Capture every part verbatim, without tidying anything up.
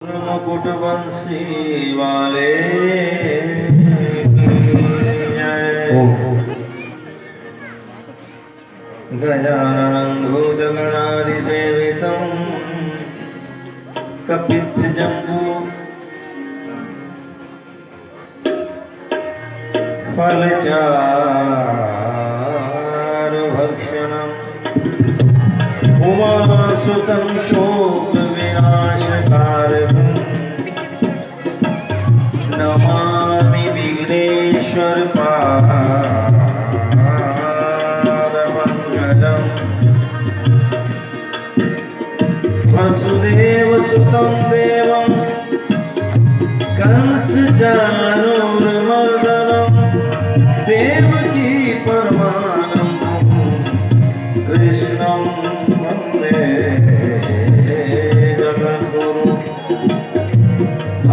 मुकुट बंसी वाले की जय। ओम। गजाननं भूतगणादिसेवितं कपित्थजम्बू फलचारुभक्षणम्। उमासुतं शोकविनाशकारकम्। नमामि विघ्नेश्वर पादपङ्कजम्। वसुदेवसुतं देवं कंसचाणूरमर्दनं। देवकी परमानन्दं कृष्णं वन्दे जगद्गुरुम्।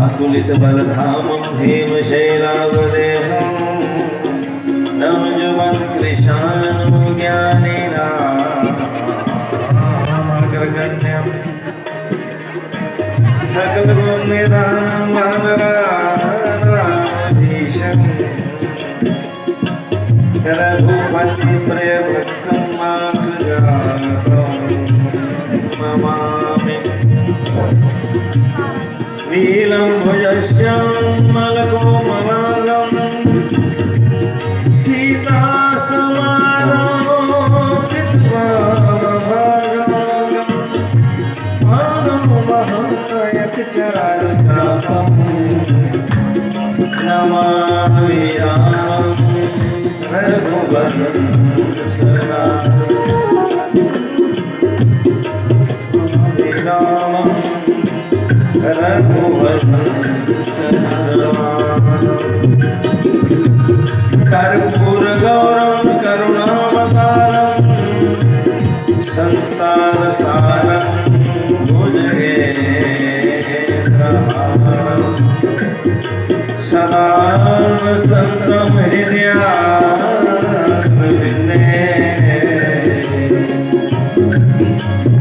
अतुलितबलधामं भीमशैलावदेहं। दंष्ट्वान् कृशान् ज्ञानिनामग्रगण्यम्। सकलगुणनिधानं वानराणामधीशम्। रघुपतिप्रियभक्तं वातजातं नमामि। नीलम्भुजश्यामलकोमलाङ्गं सीतासमारोपितभावभङ्गं। मानवमहाशयकचारुचापं नमामि रामं रघुवंशनाथम्। नमामि रामं रघुवंशनाथम्। कर्पूरगौरं करुणावतारं संसारसारं भुजगेन्द्रहारम्। सदा वसन्तं हृदयारविन्दे।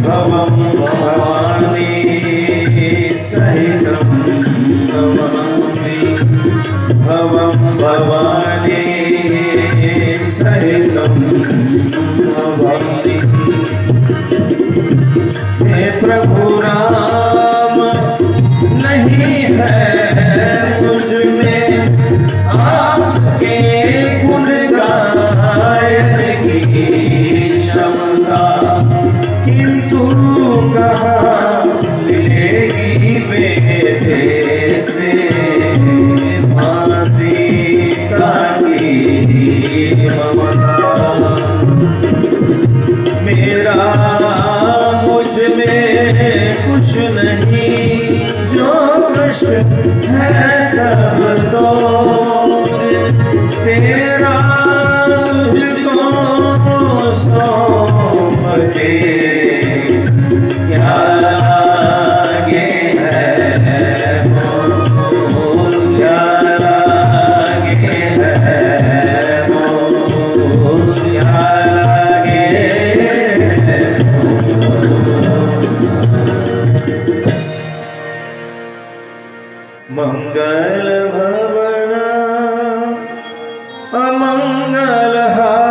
भवं भवानी सहितं नमामि। भवं भवानी सहितं नमामि। हे प्रभु राम, नहीं है मुझ में आपके गुण गायन की क्षमता, किंतु कहाँ मिलेगी बेटे से माँ सीता की ममता। मेरा मुझ में कुछ नहीं, जो कष्ट है सब तो तेरा, तुझको सौंप के क्या आगे है, क्या आगे है, क्या आगे है। मंगल भवन अमंगल हारी,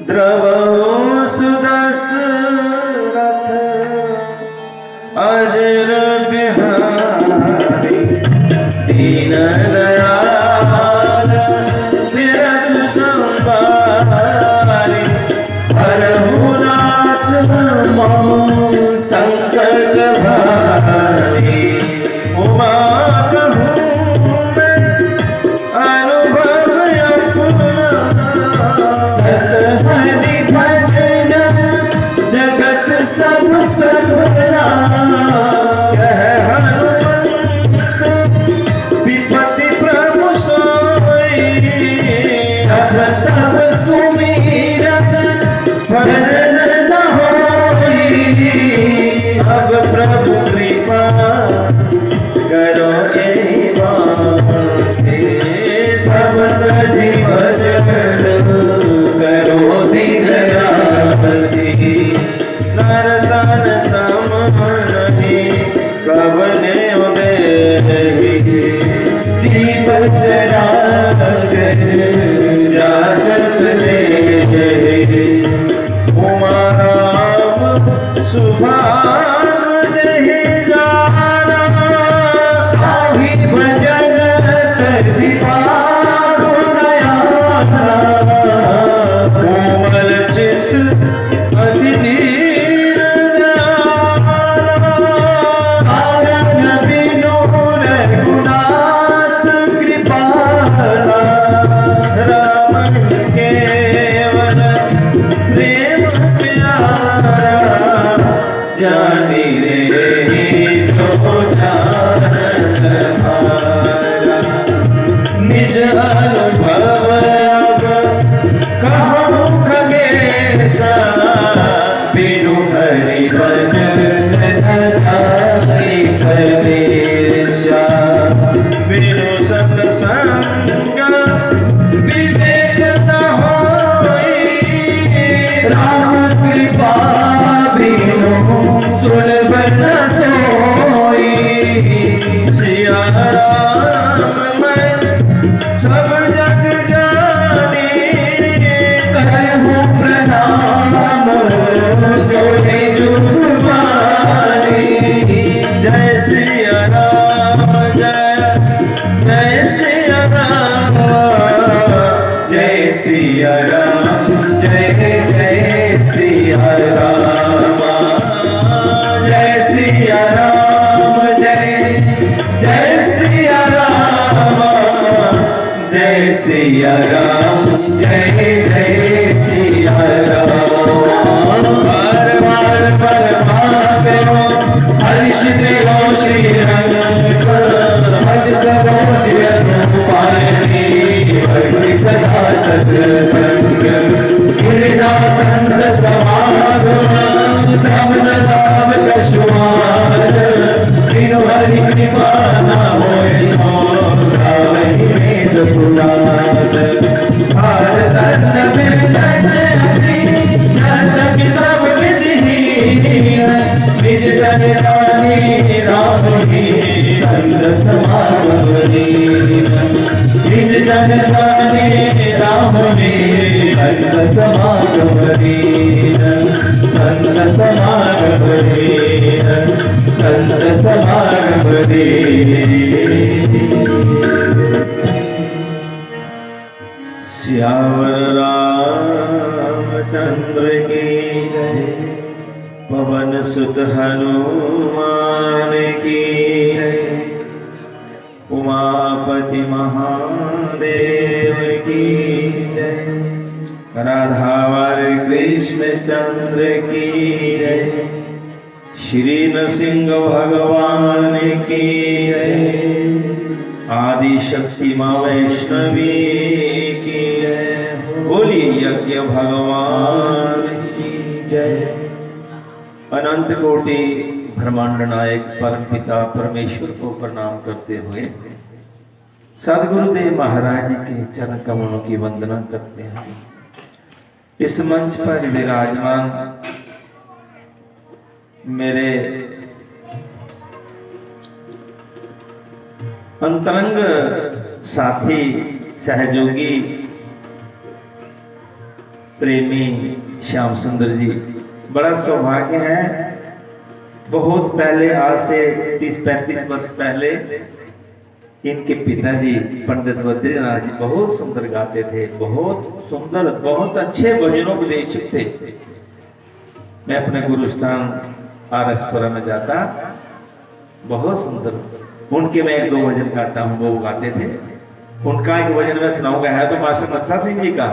द्रवहु सुदशरथ अजर बिहारी। दीन दयाल बिरद संबारी, हरहु नाथ मम संकट भारी। उमा कहूँ मैं अनुभव अपना, सत हरि भजन जगत सब सफला। कह हनुमंत विपति प्रभु सोई, जब तब सुमिरन भजन न होई। अब प्रभु कृपा करो एहि बाँके, सब तजि भजन करो दिन राति। नर तन चराचर जाचक दे। उमा राम सुभाग जहि जाना, आहि भजन तजि पाप नयाना। कोमल चित अति दीन दयाला, कारण बिनु रघुनाथ कृपाला। राम केवल प्रेम प्यारा, जानि लेहि जो जानत हारा। निज अनुभव अब कहूँ खगेसा, बिनु हरि भजन न जाय परमेसा। बिनु सतसंग विवेक न होई, राम कृपा बिनु सुलभ न सोई। सिया राम मैं सब जग जानी, करहूँ प्रणाम जोड़ि जुग मानी। जय सिया राम, जय, जय सिया राम, जय सिया राम, जय जय सिया राम, जय सिया राम, जय जय सिया राम। जय सिया राम, जय जय सिया राम। बार बार परमात्मा हर्ष दियो श्री रंग, हर्ष सबोधि अनुपालनी, भक्ति सदा सत्संग। गिरिजा संत समागम, सब दाव कछुआर। बिनु हरि कृपा न होय छोर, गावहि वेद पुराण। हार धन में धन अति, नर्तक सब विधि हीन। निज तन जानी राम ही, संत समागम लीन। निज तन जानी राम ही, संत समागम लीन। संत समागम लीन, संत समागम लीन। सियावर रामचंद्र की जय, पवन सुत हनुमान की जय, उमापति महादेव की जय, राधावर कृष्ण चंद्र की जय, श्री नृसिंह भगवान की जय, आदि शक्ति माँ वैष्णवी की जय। बोलिए यज्ञ भगवान की जय। अनंत कोटि ब्रह्मांड नायक परम पिता परमेश्वर को प्रणाम करते हुए सदगुरुदेव महाराज जी के चरण कमलों की वंदना करते हैं। इस मंच पर विराजमान मेरे अंतरंग साथी, सहयोगी, प्रेमी श्याम सुंदर जी, बड़ा सौभाग्य है। बहुत पहले, आज से तीस पैंतीस वर्ष पहले इनके पिताजी पंडित बद्रीनाथ जी बहुत सुंदर गाते थे, बहुत सुंदर, बहुत अच्छे भजनोपदेशक थे। मैं अपने गुरुस्थान आरएसपुरा में जाता, बहुत सुंदर। उनके मैं एक दो भजन गाता हूँ, वो गाते थे। उनका एक भजन मैं सुनाऊंगा, है तो मास्टर मत्था सिंह जी का,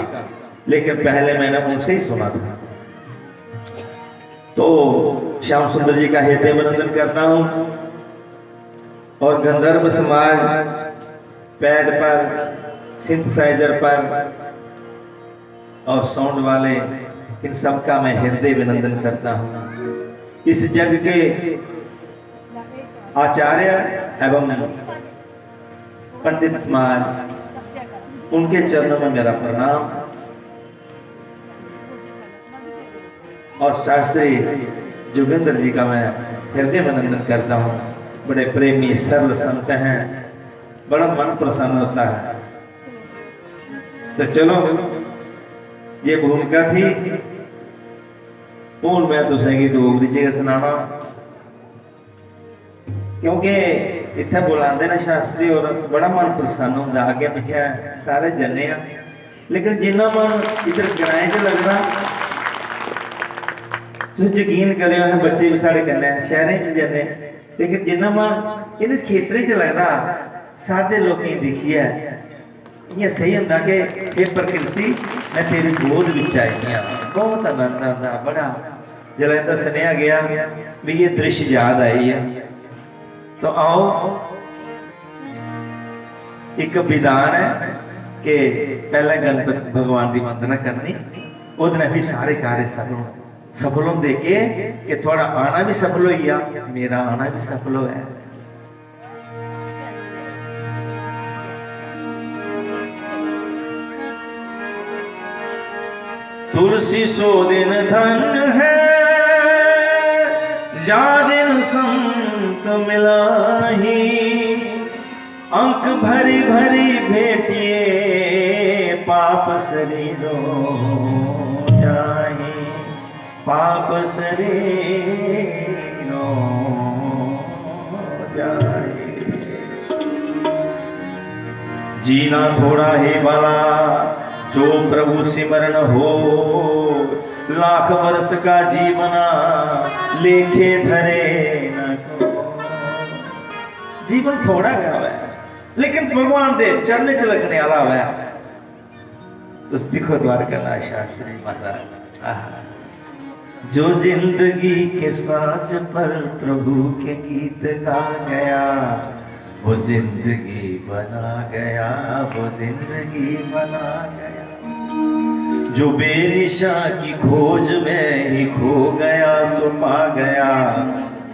लेकिन पहले मैंने उनसे ही सुना था। तो श्याम सुंदर जी का हृदय अभिनंदन करता हूँ। और गंधर्व समाज पैड पर, सिंथेसाइजर पर और साउंड वाले, इन सब का मैं हृदय अभिनंदन करता हूँ। इस जग के आचार्य एवं पंडित समाज, उनके चरणों में मेरा प्रणाम। और शास्त्री जोगेंद्र जी का मैं हृदय अभिनंदन करता हूँ। बड़े प्रेमी सरल संत हैं। बड़ा मन प्रसन्न होता है। तो चलो, ये भूमिका थी। हून मैं तुसेंगी डोगरी च गै सनाना, क्योंकि इत्थै बुलांदे न शास्त्री होर, बड़ा मन प्रसन्न होंदा। अग्गें पिच्छें सारे जन्ने आं, लेकिन जिन्ना मन इद्धर ग्राएं च लगदा, तुस यकीन करेओ, असें बच्चे बी साढ़े कन्नै शैह्रें च जन्ने, लेकिन जिन्ना मन इ'नें खेतरें च लगदा, साढ़े लोकें गी दिक्खियै इ'यां सेही होंदा कि एह् प्रकृति, मैं तेरी गोद बिच आई आं। बहुत आनंद आंदा, बड़ा। जिसलै इंदा सनेहा गेआ, मिगी एह् दृश्य याद आई ऐ। तो आओ, इक विधान ऐ कि पैह्लें गणपति भगवान दी वंदना करनी, ओह्दे नै भी सारे कार्य सफल होंदे। सफल होंदे के, कि थुआढ़ा आना भी सफल होई जा, मेरा आना भी सफल होऐ। तुलसी सौ दिन धन है, जा दिन संत मिलाही। अंक भरी भरी भेटिए, पाप शरीरों जाही। पाप शरीरों जाए। जीना थोड़ा ही भला, जो प्रभु सिमरन हो। लाख वर्ष का जीवना, लेखे धरे न को। जीवन थोड़ा गै होऐ, लेकिन भगवान दे चरण च लगने आह्ला होऐ। तुस दिक्खो द्वारकानाथ शास्त्री महाराज, आहा। जो जिंदगी के साज पर प्रभु के गीत गा गया, वो जिंदगी बना गया, वो जिंदगी बना गया। जो बेनिशा की खोज में ही खो गया, सो पा गया,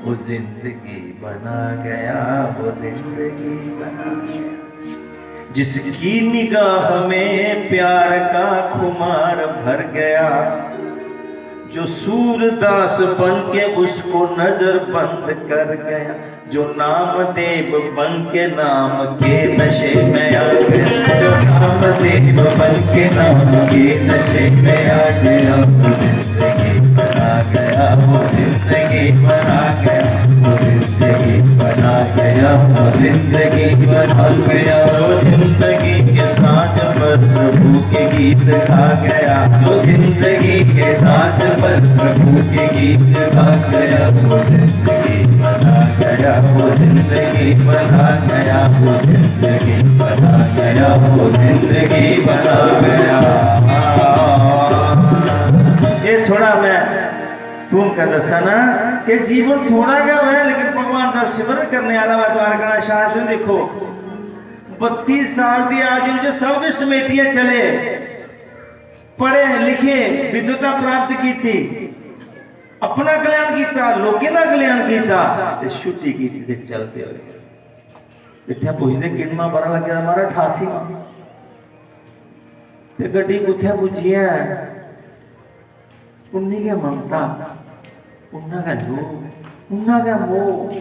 वो जिंदगी बना गया, वो जिंदगी बना गया। जिसकी निगाह में प्यार का खुमार भर गया, जो सूरदास बन के उसको नजर बंद कर गया, जो नामदेव बन के नाम के नशे में आ गया, जो नामदेव बन के नाम के नशे में आ गया, वो जिंदगी बना गया, वो जिंदगी बना गया, वो जिंदगी बना गया, वो जिंदगी बना गया। वो जिंदगी के साज पर प्रभु के गीत गा गया, वो जिंदगी के साज पर प्रभु के गीत गा गया। वो जिंदगी बना गया, वो जिंदगी बना गया, वो जिंदगी बना गया, वो जिंदगी बना गया। ये थोड़ा मैं घूम कर दसा ना कि जीवन थोड़ा गै होऐ, लेकिन भगवान दा सिमरन करने आह्ला होऐ। द्वारकानाथ शास्त्री देखो, बत्ती साल दी आयु च सब किश समेटियै चले, पढ़े लिखे, विद्वता प्राप्त कीती, अपना कल्याण कीता, लोकें दा कल्याण कीता, ते छुट्टी कीती ते चलदे होए। इत्थै पुछदे, "किन्नमां ब'रा लग्गे दा?" "महाराज, ठासीवां।" ते गड्डी कुत्थै पुज्जी ऐ? उन्नी गै ममता, उन्ना गै लोभ, उन्ना गै मोह,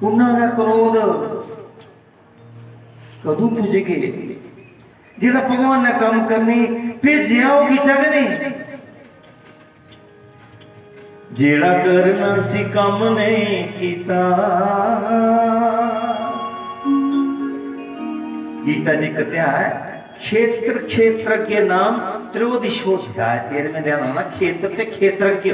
उन्ना गै क्रोध। कदूं पुजगे? जेह्ड़ा भगवान ने कम्म करने भेजेआ, ओह् कीता कि नेईं? जेह्ड़ा करना सी कम्म नेईं कीता। गीता जी कथेआ ऐ, "क्षेत्र क्षेत्रज्ञ नाम त्रियोधिशोऽध्याय।" तेरे में ध्यान होना, क्षेत्र ते क्षेत्रज्ञ।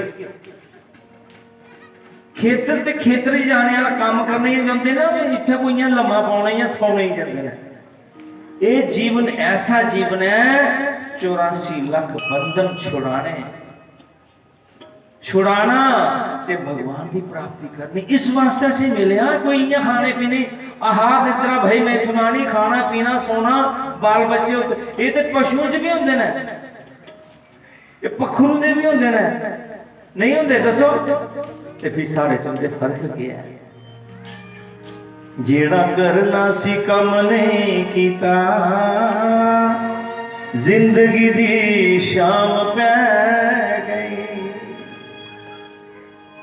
खेतर ते खेतर च जाने आह्ला कम्म करने गी जंदे न, इत्थै कोई इ'यां लम्मा पौने जां सौने गी जंदे न। एह् जीवन ऐसा जीवन ऐ, चौरासी लक्ख बंधन छुड़ाने, छुड़ाना ते भगवान दी प्राप्ति करनी। इस वास्तै असें मिलेआ, कोई इ'यां खाने पीने, आहार निद्रा भय मैथुनानी, खाना पीना सौना, बाल बच्चे होंदे, एह् ते पशुएं च बी होंदे न। एह् पक्खरू दे बी होंदे न, नेईं होंदे? दस्सो। ते फ्ही साढ़े च उं'दे फर्क केह् ऐ? जेह्ड़ा करना सी कम्म नेईं कीता, जिंदगी दी शाम पै गई।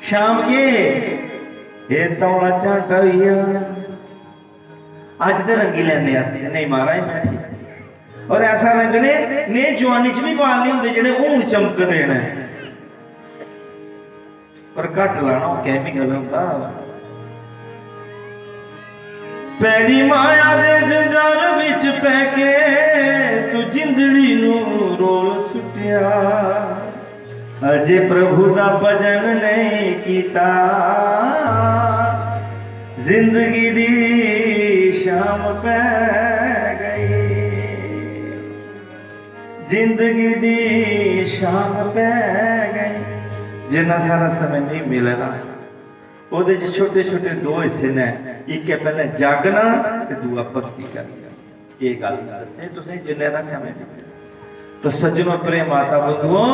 शाम केह्? एह् तौला झांटा होई गेआ। अज्ज ते रंगी लैने अस, नहीं महाराज, मैं ठीक। और ऐसा रंगने ने जवानी च भी बाल नहीं होंदे जेह्ड़े हून चमकदे न। पर घट्ट लाना, ओह् कैमिकल होंदा। पैड़ी माया दे जंजाल बिच पै के तू जिंदड़ी नू रोल सुट्टिया। अजे प्रभु दा भजन नहीं कीता, जिंदगी दी शाम पै गई, जिंदगी दी शाम पै गई। जिन्ना सारा समय नहीं मिले दा, ओह्दे च छोटे छोटे दो हिस्से न, इक ऐ पैह्लें जागना ते दूआ भक्ति करना। एह् गल्ल दस्से तुसें जिन्ने दा समय दित्ते। तो सज्जनो, प्रेम माता बंधुओ,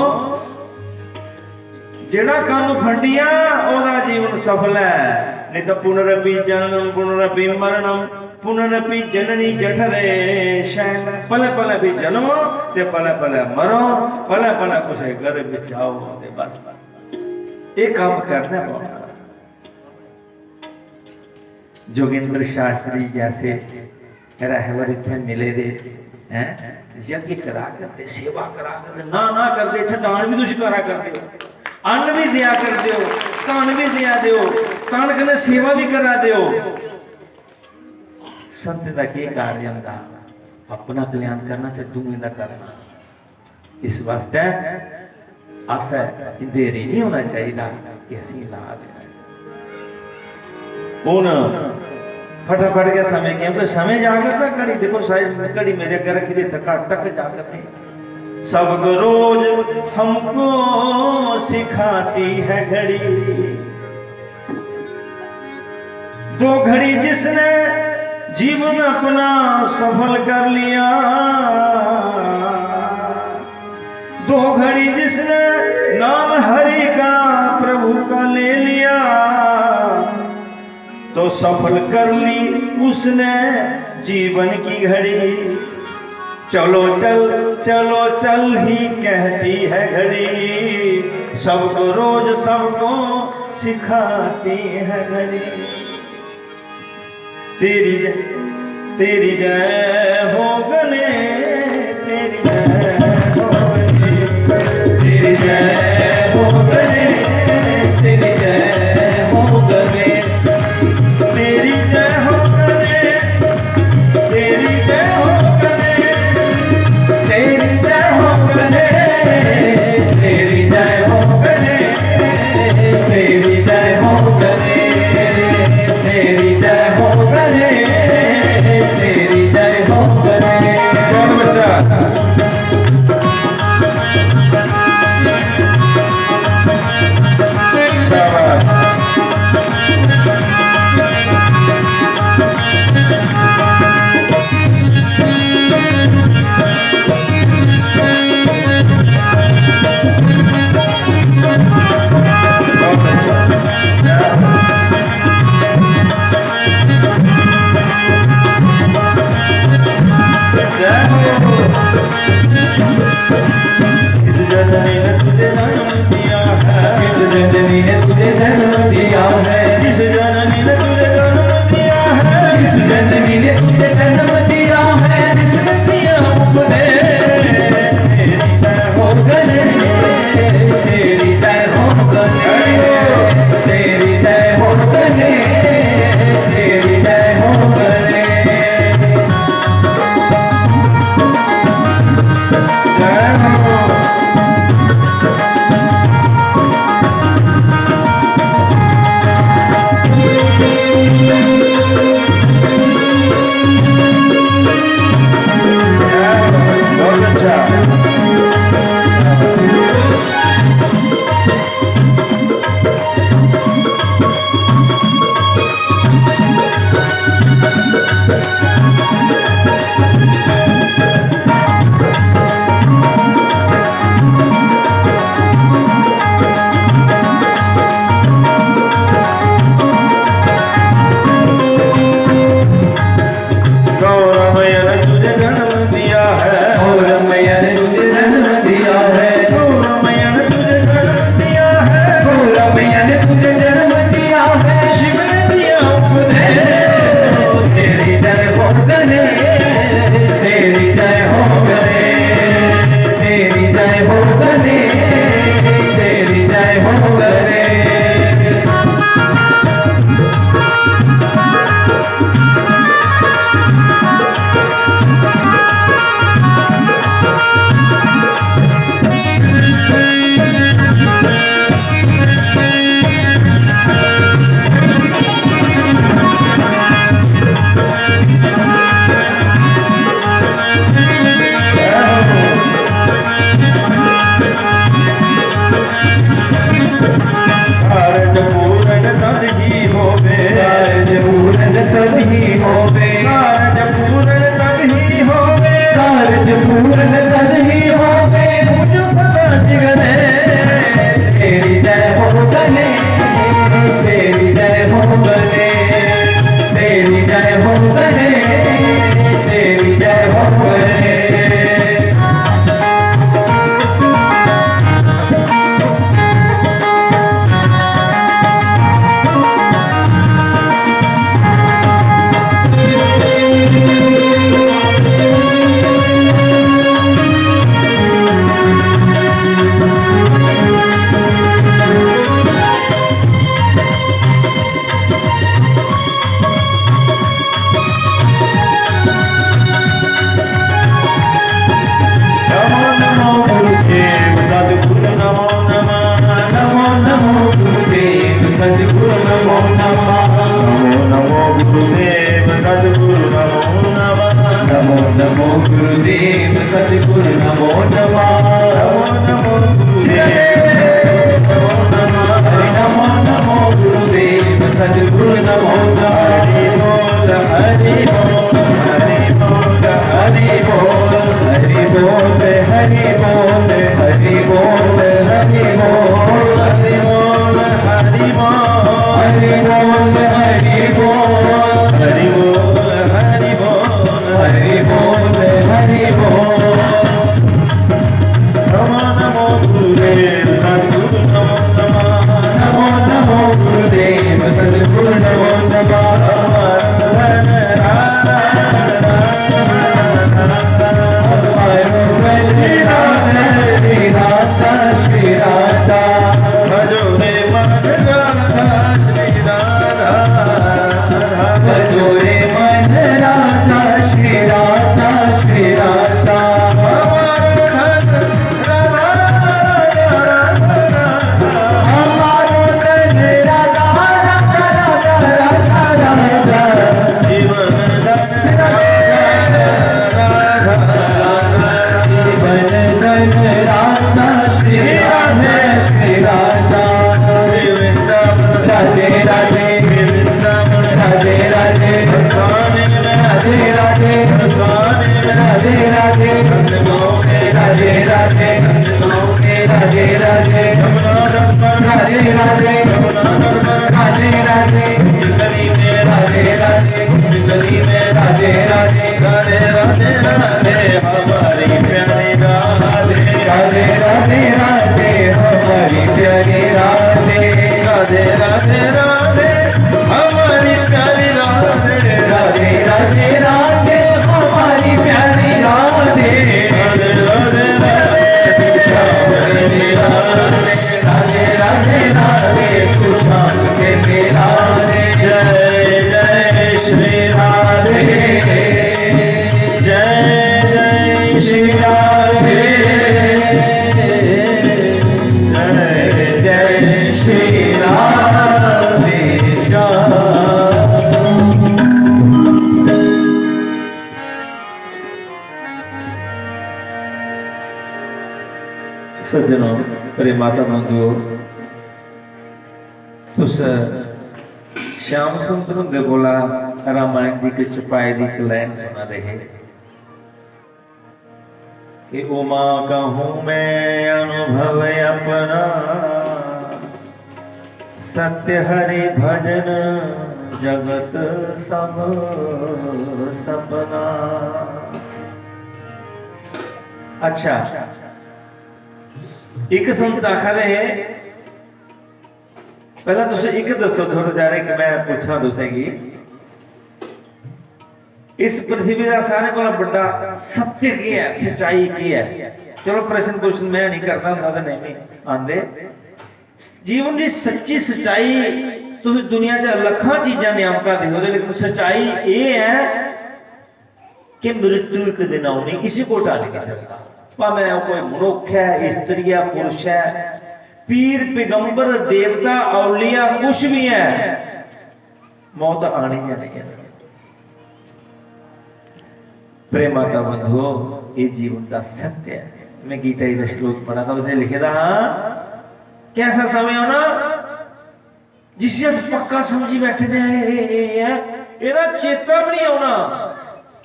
जेड़ा कम्म फंडिया, ओह्दा जीवन सफल ऐ। नहीं तो पुनरपि जन्म, पुनरपि मरणम, पुनरपि जननी जठरे शयन। पले पले भी जन्मो ते पले पले मरो, पले पले कुसे गर्भ बिच आओ ते बस। ये काम करना पौना। जोगेंद्र शास्त्री जैसे रहबर इत्थै मिले दे, हैं, यज्ञ करा करदे, सेवा करा करदे, ना ना करदे, इत्थै दान भी तुस करा करदे हो, अन्न भी देआ करदे हो, धन भी देआ दे हो, धन कन्नै सेवा भी करा दे हो। संत दा केह् कार्य होंदा? अपना कल्याण करना ते दूएं दा करना। इस वास्तै अस देरी नहीं होना चाहिदा कि असें ला देना। हून फटाफट गै समें, क्योंकि समें जा करदा, घड़ी देखो, सारी घड़ी मेरे अग्गें रखी दी, टका टक जा करदी। सब रोज हमको सिखाती है घड़ी। दो घड़ी जिसने जीवन अपना सफल कर लिया, दो घड़ी जिसने नाम हरि का प्रभु का ले लिया, तो सफल कर ली उसने जीवन की घड़ी। चलो चल, चलो चल ही कहती है घड़ी, सबको रोज सबको सिखाती है घड़ी। तेरी जय, तेरी जय हो गणेश, तेरी जय हो गणेश, तेरी जय हो गणेश, तेरी जय हो गणेश, तेरी जय हो गणेश, तेरी जय हो गणेश, तेरी जय हो गणेश, तेरी जय हो गणेश, तेरी जय हो गणेश, तेरी जय हो गणेश, तेरी जय हो गणेश। गुरुदेव सतगुरु नमो नमः। नमो नमो गुरुदेव नमो नमः। नमो नमो गुरुदेव सतगुरु नमो नमः। हरि बोल, हरि बोल, हरि बोल, हरि बोल, हरि बोल, हरि बोल, हरि बोल, हरि बोल, हरि बोल, हरि बोल, हरि बोल, हरि बोल, हरि बोल, हरि बोल, हरि बोल। नमो नमो गुरुदेव सतगुरु नमो नमः। नमो नमो गुरुदेव सतगुरु नमो नमः। हमारो धन राधा, हमारो धन राधा, श्री राधा। भजो रे मन राधा श्री राधा। भजो रे मन राधा श्री राधा श्री राधा। हमारो धन राधा राधा राधा राधा। हमारो धन राधा राधा राधा राधा राधा। जीवन धन राधा राधा राधा। जीवन धन राधा श्री राधा श्री राधा। राधे राधे। राधे राधे। राधे राधे। राधे राधे। राधे राधे। राधे राधे। राधे राधे। राधे राधे। राधे राधे। राधे राधे। राधे राधे। राधे राधे। राधे राधे। हमारी प्यारी राधे। राधे राधे। राधे हमारी प्यारी राधे। राधे राधे। राधे हमारी प्यारी राधे। राधे राधे। राधे हमारी प्यारी राधे। राधे राधे। राधे श्याम श्री राधे। राधे राधे। राधे तू श्याम से मेरा रे। जय जय श्री राधे। जय जय श्री राधे। जय जय श्री राधे श्याम। सज्जनों, प्रेम माता बंधुओं, तुस श्याम सुंदर हुंदे कोला रामायण दी इक चौपाई दी इक लाइन सुना दे हे कि "उमा कहूँ मैं अनुभव अपना, सत्य हरि भजन जगत सब सपना।" अच्छा, इक संत आखा दे हे, पैह्लें तुस इक दस्सो, थोह्ड़ा जरा इक मैं पुच्छां तुसेंगी, इस पृथ्वी दा सारें कोला बड्डा सत्य केह् ऐ, सच्चाई केह् ऐ? चलो, प्रश्न पुश्न मैं निं करदा होंदा ते नेईं बी आंदे। जीवन दी सच्ची सच्चाई, तुस दुनिया च लक्खां चीजां नियामतां दिखदे, लेकिन सच्चाई एह् ऐ कि मृत्यु इक दिन औनी, इसी कोई टाली नहीं सकता। भामें ओह् कोई मनुक्ख ऐ, स्त्री ऐ, पुरुष ऐ, पीर, पैगंबर, देवता, औलिया, कुछ भी ऐ, मौत आनी गै नहीं है। प्रेम माता बंधुओ, ये जीवन का सत्य है। मैं गीता जी का श्लोक पढ़ा था, उसने लिखे था, हाँ, कैसा समय होना जिसी अस पक्का समझी बैठे दे आं, एह्, एह्, एह् ऐ, एह्दा चेता बी निं औना।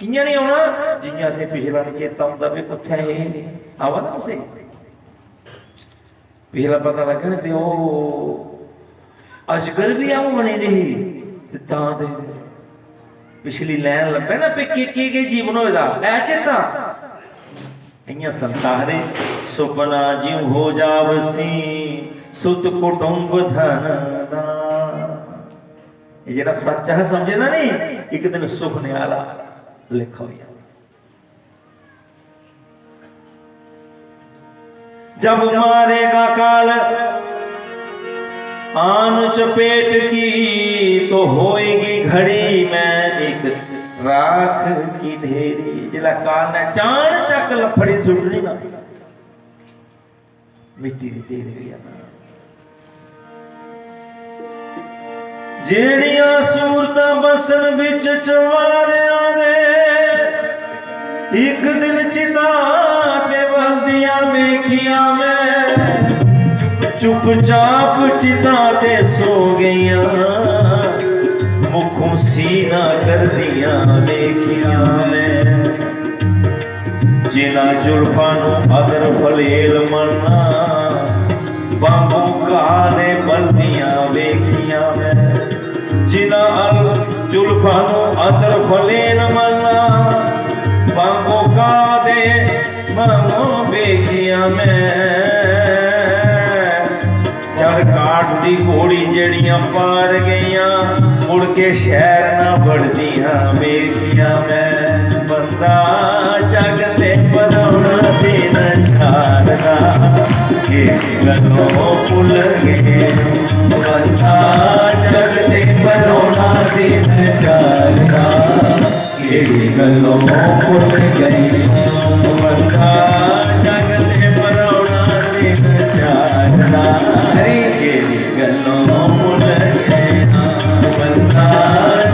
कि'यां निं औना? जि'यां असें पिछला निं चेता औंदा, भी कुत्थै एह् आवा दा तुसें? पिछला पता लग्गै ना, भी ओह् अजगर बी अ'ऊं बनी दी ही, ते तां ते पिछली लैन लब्भै ना, भी केह्, केह्, केह् जीवन होए दा, ऐ चेता? इ'यां संत आखदे, "सुपना जिउं हो जावसी, सुत कुटुंब धन दान।" एह् जेह्ड़ा सच्च असें समझे दा नी, इक दिन सुखने आह्ला लेखा होई जाना। जब मारेगा काल आन चपेट की, तो होएगी घड़ी में एक राख की ढेरी। जिसलै काल ने चानचक्क लफड़ी सुट्टनी ना, मिट्टी दी ढेरी होई जाना। जेड़ियां सूरतां बसन बिच चमारियां दे, एक दिन चिता ते बलदियां वेखियां मैं, चुपचाप चिता ते सो गईयां, मुखों सीना करदियां वेखियां मैं। जिन्हां जुल्फां नू अदर फलेल मन्ना, बांगू घाह दे बलदियां वेखियां मैं। जिन्हां अल जुल्फां नू अदर फलेल मन्ना, बांगू घाह दे बांगू वेखियां मैं। चढ़ काठ दी घोड़ी जेड़ियां पार गईयां, मुड़ के शहर ना बड़दियां वेखियां मैं। बंदा जग ते परौना दिन चारदा, केड़ी गल्लों भुल गए। बंदा जग ते परौना दिन चारदा, केड़ी गल्लों भुल गए। बंदा जग ते परौना दिन चारदा, अरे केड़ी गल्लों भुल गए। बंदा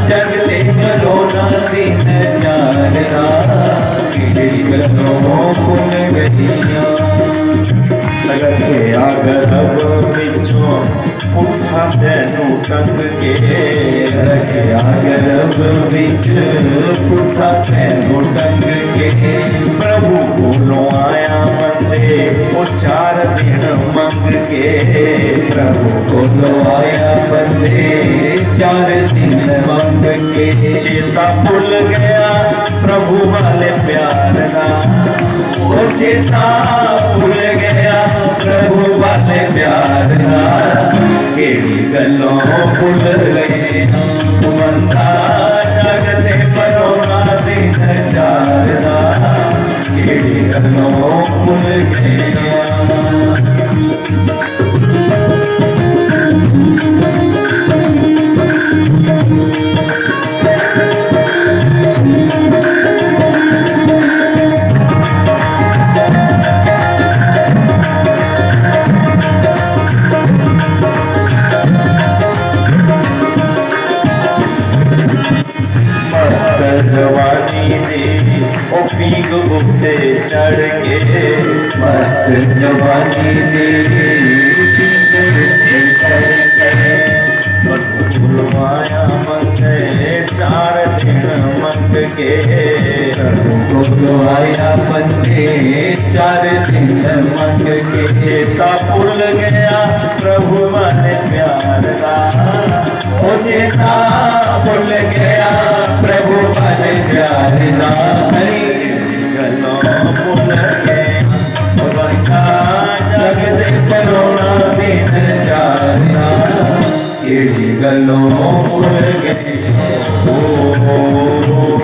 जग ते परौना दिन चारदा, केड़ी गल्लों भुल गईयां। रखेया गर्भ विचों पुट्ठा तैनू टंग के, रखेया गर्भ विच पुट्ठा तैनू टंग के। प्रभु कोलों आया बंदे, ओ चार दिन मंग के। प्रभु कोलों आया बंदे, चार दिन मंग के। चेता भुल गया प्रभु वाले प्यार दा, ओ चेता भुल गया प्रभु वाले प्यार दा। केड़ी गल्लों भुल गए बंदा, जग ते परौना दिन चारदा। केड़ी गल्लों भुल गए। मस्त जवानी दे ओ पींघ उत्ते चढ़ के, मस्त जवानी दे पींघ उत्ते चढ़ के। प्रभु बुलवाया बंदे चार दिन मंग के। प्रभु बुलवाया बंदे चार दिन मंग के। चेता भुल गया प्रभु वाले प्यार दा, ओ चेता भुल गया प्रभु वाले प्यार दा। गल्लों भुल गए बंदा जग ते परौना दिन चारदा। केड़ी गल्लों भुल गए। ओ, ओ, ओ।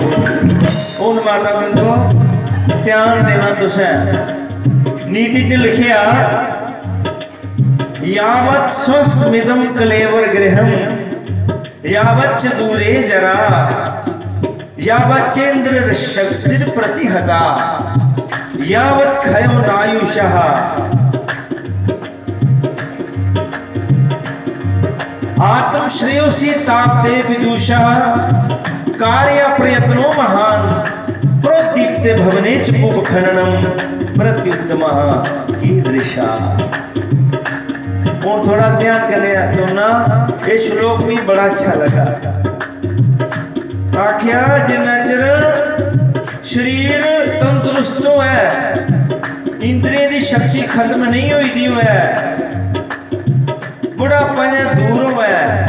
हुन माता बंधो, ध्यान देना तुसें। नीति च लिखेआ, यावत् स्वस्मिदं कलेवर गृहं, यावच्च दूरे जरा, यावच्चेन्द्र शक्तिर प्रतिहता, यावत् खयो नायुषः। आत्म श्रेयोसी ताप्ते विदुषः, कार्य प्रयत्नो महान, प्रोद्दीप्ते भवने च कुंभखननम प्रत्युत्तमः कीदृशः। हुन थोड़ा ध्यान कन्नै सुनना, ये श्लोक भी बड़ा अच्छा लगा। आख्या, जिन्ना चिर शरीर तंदुरुस्त होऐ, इंद्रियें दी शक्ति खत्म नहीं होई दी होऐ, बुढ़ापा जां दूर होऐ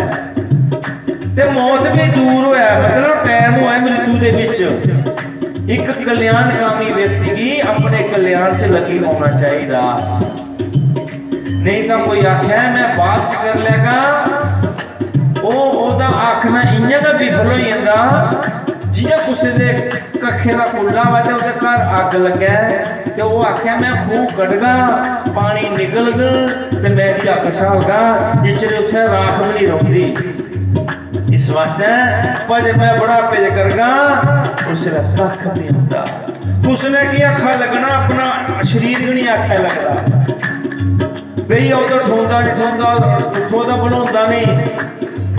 ते मौत भी दूर होऐ, मतलब टाइम होऐ मृत्यु दे बिच, इक कल्याणकामी व्यक्ति गी अपने कल्याण च लग्गी पौना चाहिदा। नेईं तां कोई आखै, "मैं बाद च कर लैगा।" ओह्, ओह्दा आखना इ'यां गै विफल होई जंदा, जि'यां कुसै दे कक्खे दा कुल्ला होऐ ते ओह्दे घर अग्ग लग्गै ते ओह् आखै, "मैं खूह् कड्ढगा, पानी निकलग ते मैं एह्दी अग्ग स्हालगा।" इच्चर उत्थै राख बी निं रौंह्दी। इस वास्तै भजन मैं बुढ़ापे च करगा, उसलै कक्ख निं होंदा। कुसै ने केह् आखा लग्गना, अपना शरीर गै निं आखै लगदा। बेही जाओ तां ठोंदा निं ठोंदा, उट्ठो तां बलोंदा निं,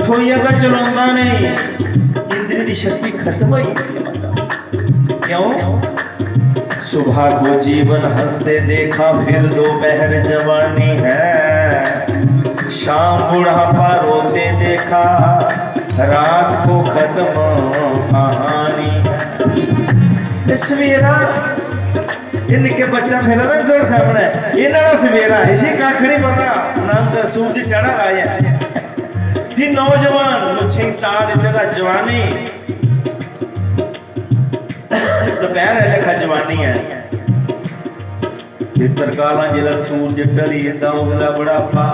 ठोइयै तां चलोंदा निं। इंद्री दी शक्ति खत्म होई गेदी ऐ, मतलब। क्यों? सुबह को जीवन हंसते देखा, फिर दोपहर जवानी है, शाम बुढ़ापा रोते देखा, रात को खत्म कहानी है। सवेरा, ये निक्के बच्चा फिरा ना थुआढ़े सामने, इन्हां दा सवेरा, इसी कक्ख नहीं पता। आनंद सूरज चढ़ा दा है। फिर नौजवान, मुच्छें गी ताऽ दित्ते दा, जवानी, दपैह्‌रै लेखा जवानी ऐ। फिर तरकालां जिसलै सूरज ढली जंदा, उसलै बुढ़ापा।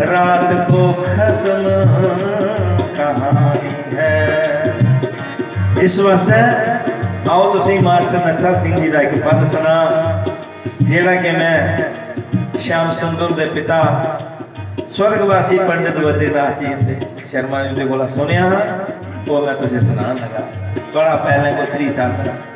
रात को खत्म कहानी है। इस वास्तै आओ तुसें मास्टर नत्था सिंह जी दा इक पद सनां, जेह्ड़ा कि मैं श्याम सुंदर दे पिता स्वर्गवासी पंडित बद्रीनाथ जी दे शर्मा जी दे कोला सुनेआ हा, ओह् मैं तुझे सनान लगा। बड़ा पैह्लें कोई त्रीह साल पैह्लें।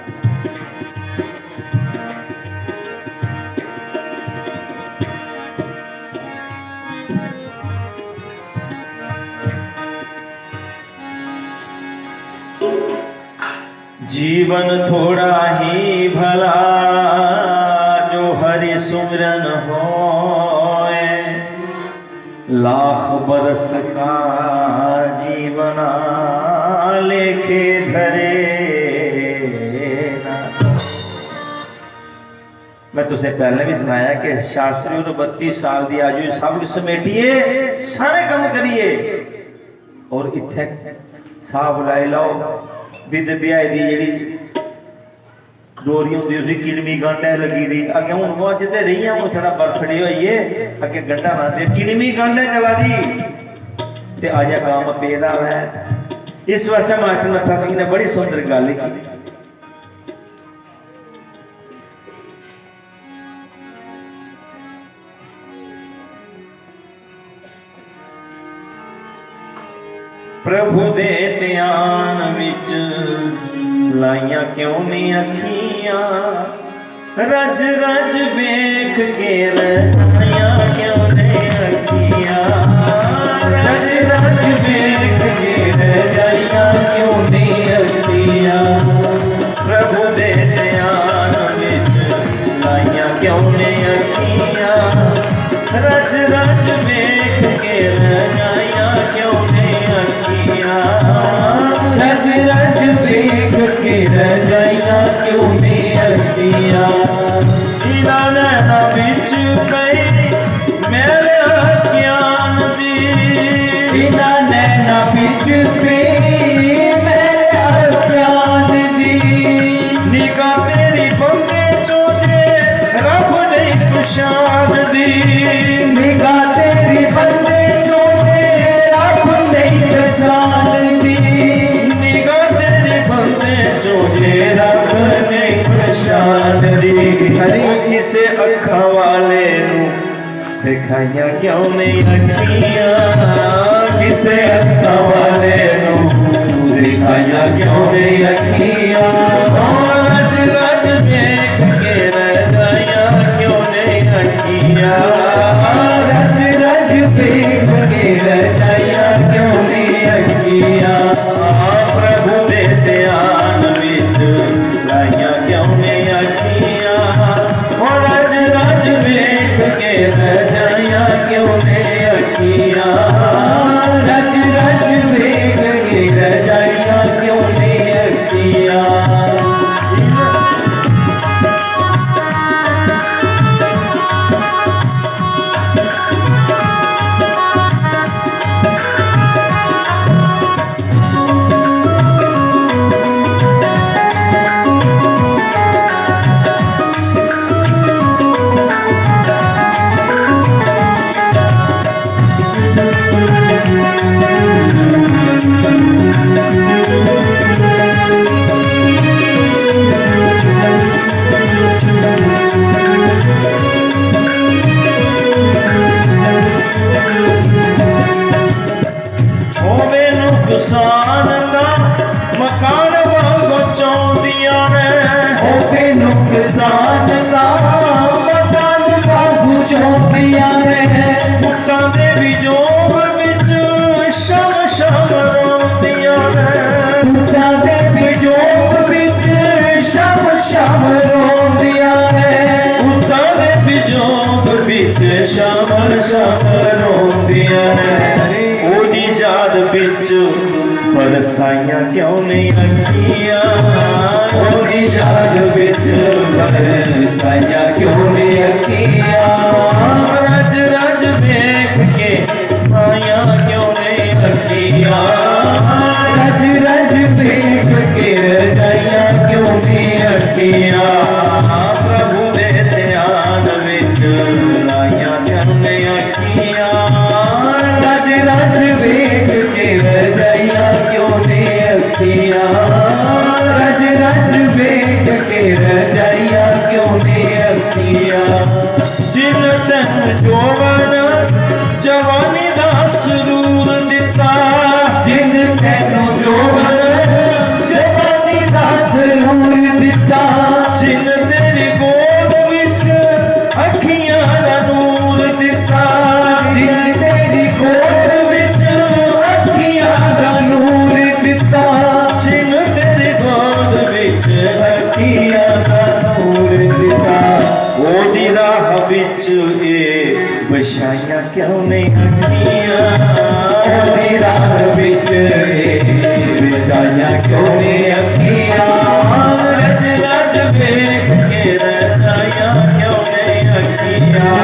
जीवन थोड़ा ही भला, जो हरि सुमिरन होए, लाख बरस का जीवना लेखे धरे ना। मैं तुसें पैह्लें भी सनाया कि शास्त्री होर बत्ती साल दी आयु च सब कुछ समेटियै, सारे कम्म करियै, और इत्थै साहब लाई लैओ, बिद ब्याही दी जेह्ड़ी डोरी होंदी, उसी किनमी गांढै लग्गी दी। अग्गें हून ओह् अज्ज ते रेहियां, हून छड़ा बर्थडे होई गे, अग्गें गंढा ना दे, किनमी गांढै चला दी। ते अजें कम्म पेदा होऐ। इस वास्तै मास्टर नत्था सिंह ने बड़ी सुंदर गल्ल लिखी। प्रभु दे ध्यान विच लाइयां क्यों नहीं अखियां, रज रज वेख के रजाइयां क्यों नहीं अखियां, रज रज वेख के रजाइयां क्यों नहीं अखियां। प्रभु दे ध्यान विच लाइयां क्यों ने अखियां, रज रज वेख के रजाइयां क्यों ने अखियां, रज रज वेख के रजाइयां क्यों ने अखियां। इना नैना बिच पई मैल अज्ञान दी, इना नैना बिच पई मैल अज्ञान दी। निगाह तेरी बंदे चों जे रब नहीं पछान दी, निगाह तेरी बंदे चों जे रब नहीं पछान दी, निगाह तेरी बंदे चों जे रब नहीं पछान दी। अरे किसे अखा वाले नू दिखाइयां क्यों नहीं अखियां, किसे अखा वाले नू दिखाइयां क्यों नहीं अखियां। ओ रज रज वेख के रजाइयां क्यों नहीं अखियां, रज रज वेख के रजाइयां क्यों नहीं अखियां। प्रभु दे ध्यान विच लाइयां क्यों ने अखियां, ओ रज रज वेख के रजाइयां क्यों ने अखियां, रज रज वेख के रजाइयां क्यों ने अखियां। होवे नुकसान तां मकान वांगू चौंदियां ने। होवे नुकसान तां मकान वांगू चौंदियां ने। पुत्तां दे विजोग विच शम शम रोंदियां ने। पुत्तां दे विजोग विच शाम रोंदियां ने। पुत्तां दे विजोग बिच शामां, शामां रोंदियां ने। ओदी याद बिच बरसाइयां क्यों नहीं अखियां? ओदी याद बिच बरसाइयां क्यों नहीं अखियां? रज रज देख के माया क्यों नहीं अखियां? रज रज देख के रजाइयां क्यों नहीं अखियां? प्रभु दे ध्यान विच लाइयां क्यों नहीं अखियां? रज रज देख के रजाइयां क्यों नहीं अखियां? रज रज देख के रजाइयां क्यों नहीं अखियां? जिन तैनू जोवन जवानी दा सुरूर दिता। जिन तैनू जोवन जवानी दा सुरूर दिता। जिन तेरी गोद विच अखियां दा नूर दिता। जिन तेरी गोद विच अखियां दा नूर दिता। जिन तेरी गोद विच अखियां दा नूर दिता। ओदी राह विच ए बिछाइयां क्यों नहीं अखियां? ओदी राह विच ए बिछाइयां क्यों नहीं अखियां? रज रज देख के रजाइयां क्यों नहीं अखियां?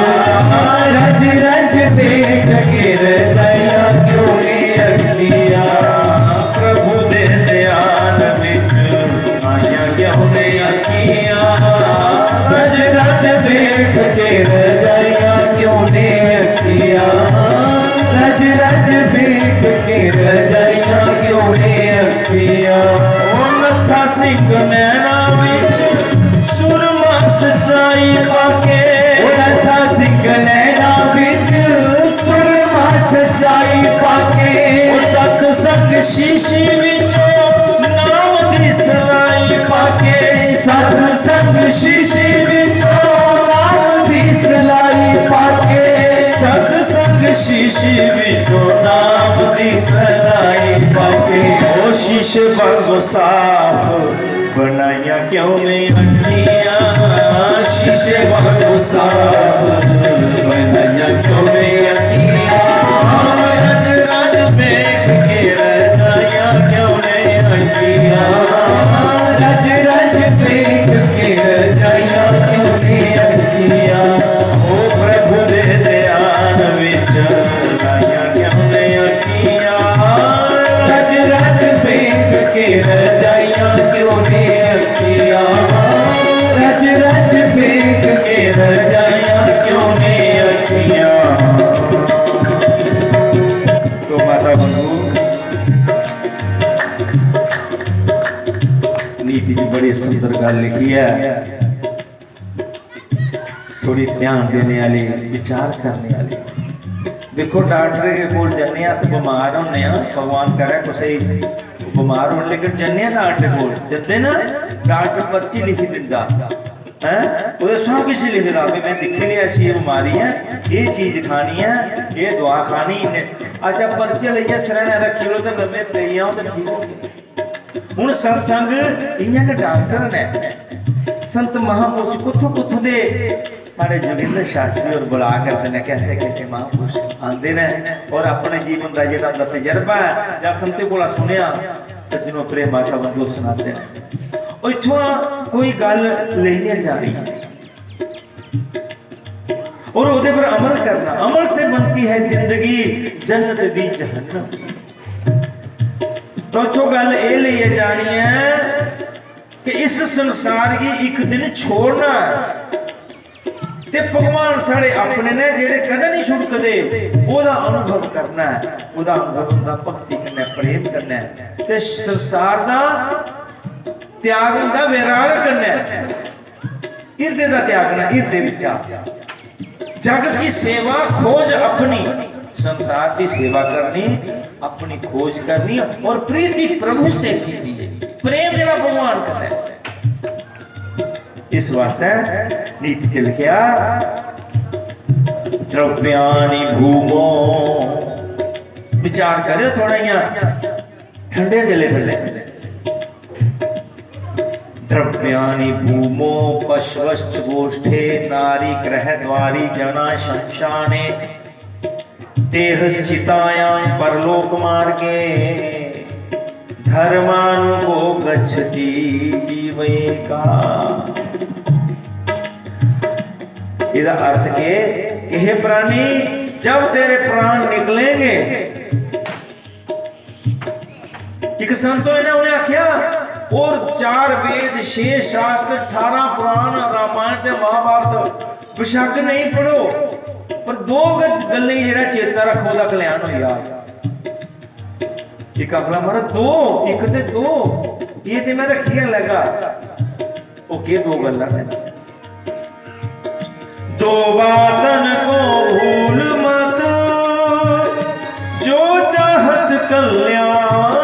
रज रज देख के रजाइयां क्यों नहीं अखियां? प्रभु दे ध्यान विच आइयां क्यों नहीं अखियां? रज रज देख के रजाइयां क्यों नहीं अखियां? रज रज देख के रजाइयां क्यों नहीं अखियां? ओ नत्था सिंह नैना विच सुरमा सचाई पाके। ओ नत्था सिंह नैना विच सुरमा सचाई पाके। ओ सत्संग शीशी विचों नाम दी सलाई पाके। सत्संग शीशी विचों नाम दी सलाई पाके। सत्संग शीशी विचों नाम दी सलाई पाके। ओ शीशे वांगू साफ बनाइयां क्यों नहीं अखियां? शीशे वांगू साफ बनाइयां क्यों नहीं अखियां? रज रज देख के रजाइयां क्यों नहीं अखियां? रज रज देख के रजाइयां क्यों नहीं अखियां? ओ प्रभु दे ध्यान विच लाइयां क्यों नहीं अखियां? रज रज देख के रजाइयां क्यों नहीं अखियां? रज रज देख के रजाइयां क्यों नहीं अखियां? तो माता बंधु, नीति च बड़ी सुंदर गल लिखी है। थोड़ी ध्यान देने वाली, विचार करने वाली। देखो, डॉक्टर के कोल जन्ने अस, बमार होने आ, भगवान करे कुसै गी बमार होन, लेकिन जन्ने आ डॉक्टर कोल, जंदे ना, डॉक्टर पर्ची लिखी दिंदा, हैं? ओह्दे सब किश लिखदा, "भी में दिक्खी लेआ, इसी एह् बमारी ऐ, एह् चीज खानी ऐ, एह् दवा खानी इन्ने।" अच्छा, पर्ची लेइयै सरैह्ने रक्खी ओड़ो ते लम्मे पेई जाओ ते ठीक होई जाओ। हुन सत्संग इ'यां गै डॉक्टर न। संत महापुरुष कुत्थों कुत्थों दे साढ़े जोगिंदर शास्त्री होर बुला करदे न, कैसे कैसे महापुरुष आंदे न और अपने जीवन दा जेह्ड़ा उं'दा तजर्बा ऐ जां संतें कोला सुनेआ, सज्जनो प्रेम माता बंधु सनाते न। ओह् इत्थुआं कोई गल्ल लेइयै जानी ऐ। और ओह्दे पर अमल करना। अमल से बनती है जिंदगी, जन्नत भी जहन्नम। तो इत्थों गल्ल एह् लेइयै जानी ऐ कि इस संसार गी इक दिन छोड़ना ऐ। ते भगवान साढ़े अपने ने जेह्ड़े कदें नहीं छुड़कदे, ओह्दा अनुभव करना ऐ। ओह्दा अनुभव होंदा भक्ति कन्नै, प्रेम कन्नै। ते संसार दा त्याग होंदा वैराग कन्नै। हिरदे दा त्यागना, हिरदे बिच्चा। जग की सेवा खोज अपनी, संसार दी सेवा करनी, अपनी खोज करनी और प्रीति प्रभु से कीजिए, प्रेम जेह्ड़ा भगवान कन्नै। इस वास्तै नीति च लिखेआ, द्रव्याणि भूमो, विचार करेओ थोड़ा इ'यां ठंडे दिले कन्नै। द्रव्य यानि भूमो पश्वश्च गोष्ठे नारी गृह द्वारी जना शमशाने देहश्चितायां परलोक मार्गे धर्मानुगो गच्छति जीवयेका। ਇਹਦਾ ਅਰਥ ਕਿ ਇਹ प्राणी, जब तेरे प्राण निकलेंगे, ਇੱਕ संत होए ने, उ'नें आखेआ, और चार वेद, छे शास्त्र, अठारह पुराण, रामायण ते महाभारत बेशक नहीं पढ़ो, पर दो गल्लें गी जेह्ड़ा चेता रक्खो, ओह्दा कल्याण होई जाग। इक आखला, महाराज, दो, इक ते दो, ये ते मैं रक्खी गै लैगा। ओह् केह् दो गल्लां न? दो बातन को भूल मत, जो चाहत कल्याण।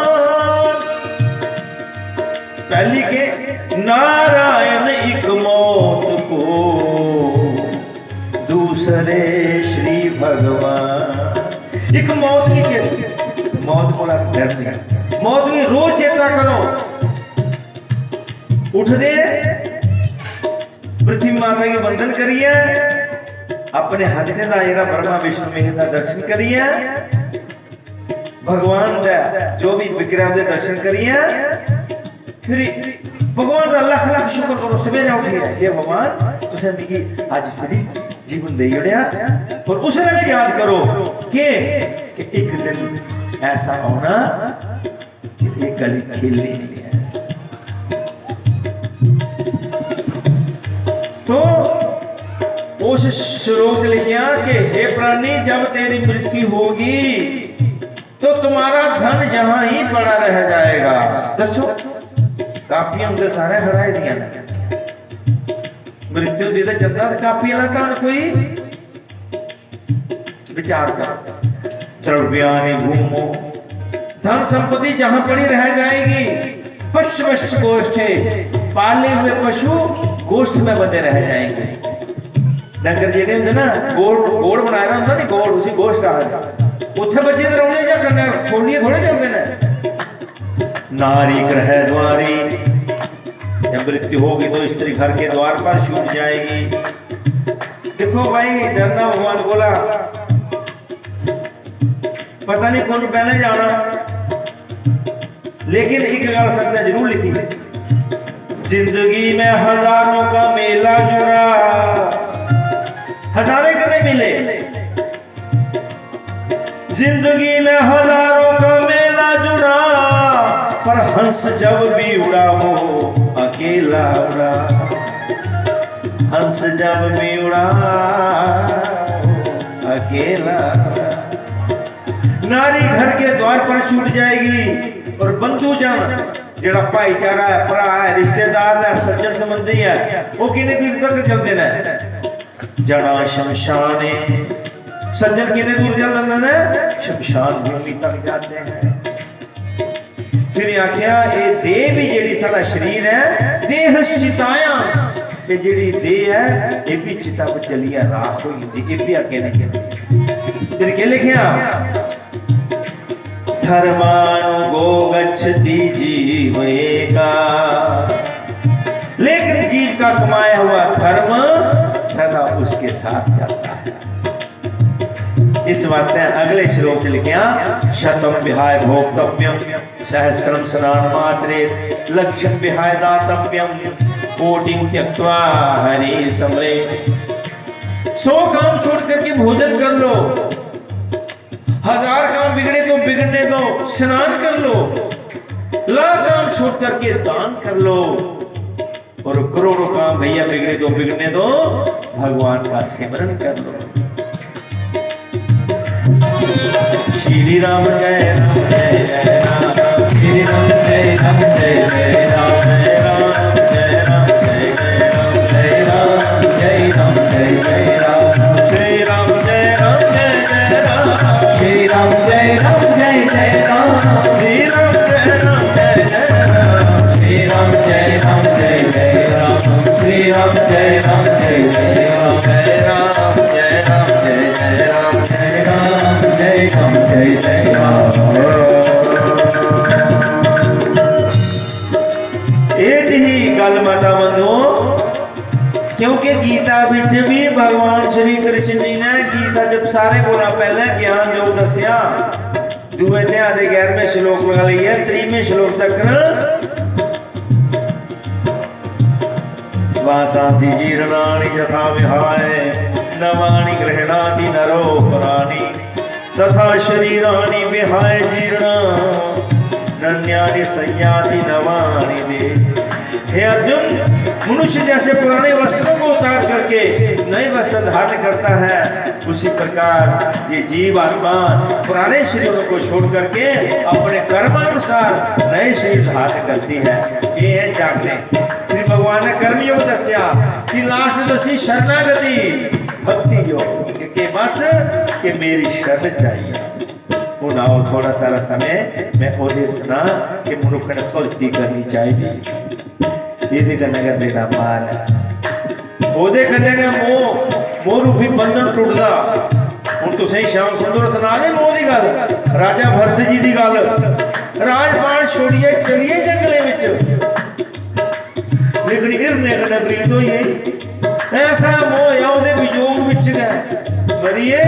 पहली के, नारायण एक मौत को, दूसरे श्री भगवान। एक मौत की चेत, मौत को अस डरने, मौत की रोज चेता करो। उठदे पृथ्वी माता गी वंदन करियै, अपने हत्थें दा जेह्ड़ा ब्रह्मा विष्णु महेश दा दर्शन करियै, भगवान दा जो भी विग्रह दे दर्शन करियै, फिर भगवान दा लख लख शुक्र करो, सवेरे उठियै, "हे भगवान, तुसें मिगी अज्ज फिर जीवन देई ओड़ेआ।" और उसलै भी याद करो कि, कि एक दिन ऐसा औना ये गली खेलनी नहीं है। तो उस श्लोक च लिखिया कि हे प्राणी, जब तेरी मृत्यु होगी तो तुम्हारा धन जहां ही पड़ा रह जाएगा। दसो, कापियां उनके सारे हराए दिया ने। मृत्यु दी तो जन्नत, कापियां दा धन कोई विचार कर। द्रव्याणि भूमो, धन संपत्ति जहां पड़ी रह जाएगी। पशवश्च गोष्ठे, पाले हुए पशु गोष्ठ में बंधे रह जाएंगे। डंगर जेह्ड़े होंदे ना, गोड़, गोड़ बनाए दा होंदा नी, गोड़, उसी गोष्ठ आखदे। उत्थै बज्जे दे रौह्ने जां कन्नै खोलियै थोड़े चलदे न। नारी गृह द्वारी, जब मृत्यु होगी तो स्त्री घर के द्वार पर छूट जाएगी। देखो भाई, डरना भगवान कोला, पता नहीं कौन पहले जाना, लेकिन एक गल सत्य जरूर लिखी, जिंदगी में हजारों का मेला जुड़ा, हजारे कने मिले, जिंदगी में हजारों का मेला जुड़ा, पर हंस जब भी उड़ा वो अकेला उड़ा, हंस जब भी उड़ा अकेला। नारी घर के द्वार पर छूट जाएगी और बंधु जन, जेड़ा भाईचारा है, भरा है, रिश्तेदार है, सज्जन संबंधी है, वो किन्ने दिन तक चलते हैं? जना शमशाने, सज्जन किन्ने दूर चल जाते हैं? शमशान भूमि तक जाते हैं। फिर आख्या, ये देह भी, जेड़ी साडा शरीर है, देह चिताया, ये जेड़ी देह है, ये भी चिता पर चलिया राख हो जाती, ये भी अगे नहीं चलती। फिर के लिखिया? धर्मानुगो गच्छति जीव एका, लेकिन जीव का कमाया हुआ धर्म सदा उसके साथ जाता है। इस वास्ते अगले श्लोक च लिखिया, शतम विहाय भोक्तव्यम, सहस्रम स्नानमाचरेत, लक्षम विहाय दातव्यम, कोटिम त्यक्त्वा हरि समरे। सौ काम छोड़ करके भोजन कर लो, हजार काम बिगड़े तो बिगड़ने दो, स्नान कर लो, लाख काम छोड़ करके दान कर लो, और करोड़ों काम भैया बिगड़े तो बिगड़ने दो, भगवान का सिमरन कर लो। श्री राम जय राम जय जय राम, श्री राम जय राम जय जय राम, जय राम जय राम जय जय राम, जय राम जय राम जय जय राम, श्री राम जय राम जय जय राम, श्री राम जय राम जय जय राम, श्री राम जय राम जय जय राम, श्री राम जय राम जय जय राम, श्री राम जय राम जय जय राम, जय राम जय राम जय जय राम, जय राम जय राम जय राम। ਇਹ ਦੀ ਹੀ ਗੱਲ ਮਾਤਾ सारे कोला पैह्लें ज्ञान योग दस्सेआ, दूए अध्याय दे ग्यारहवें श्लोक कोला लेइयै त्रीहवें श्लोक तक न। वासांसि जीर्णानि यथा विहाय नवानि गृह्णाति नरो पराणि। तथा शरीराणि विहाय जीर्णा नन्यानि संयाति नवानि देह। हे अर्जुन, मनुष्य जैसे पुराने वस्त्रों को उतार करके नए वस्त्र धारण करता है, उसी प्रकार ये जीव आत्मा पुराने शरीरों को छोड़ करके अपने कर्मानुसार नए शरीर धारण करती है। ये है जागने। फिर भगवान ने कर्मयोग दस्या, फिर लास्ट दसी शरणागति, भक्ति योग के बस के मेरी शरण चाहिए। हूँ आओ, थोड़ा सारा समय मैं ओह्दे सुना कि मनुक्ख ने भक्ति करनी चाहिए। एह्दे कन्नै गै बेड़ा पार ऐ। ओह्दे कन्नै गै मोह, मोह रूपी बंधन टुटदा। हूँ तुसें श्याम सुंदर सना दे मोह दी गल्ल, राजा भरत जी दी गल्ल। राजपाट छोड़ियै चलियै जंगलें बिच, लेकिन हिरने कन्नै प्रीत होई गेई। ऐसा मोह होया ओह्दे वियोग बिच गै मरिये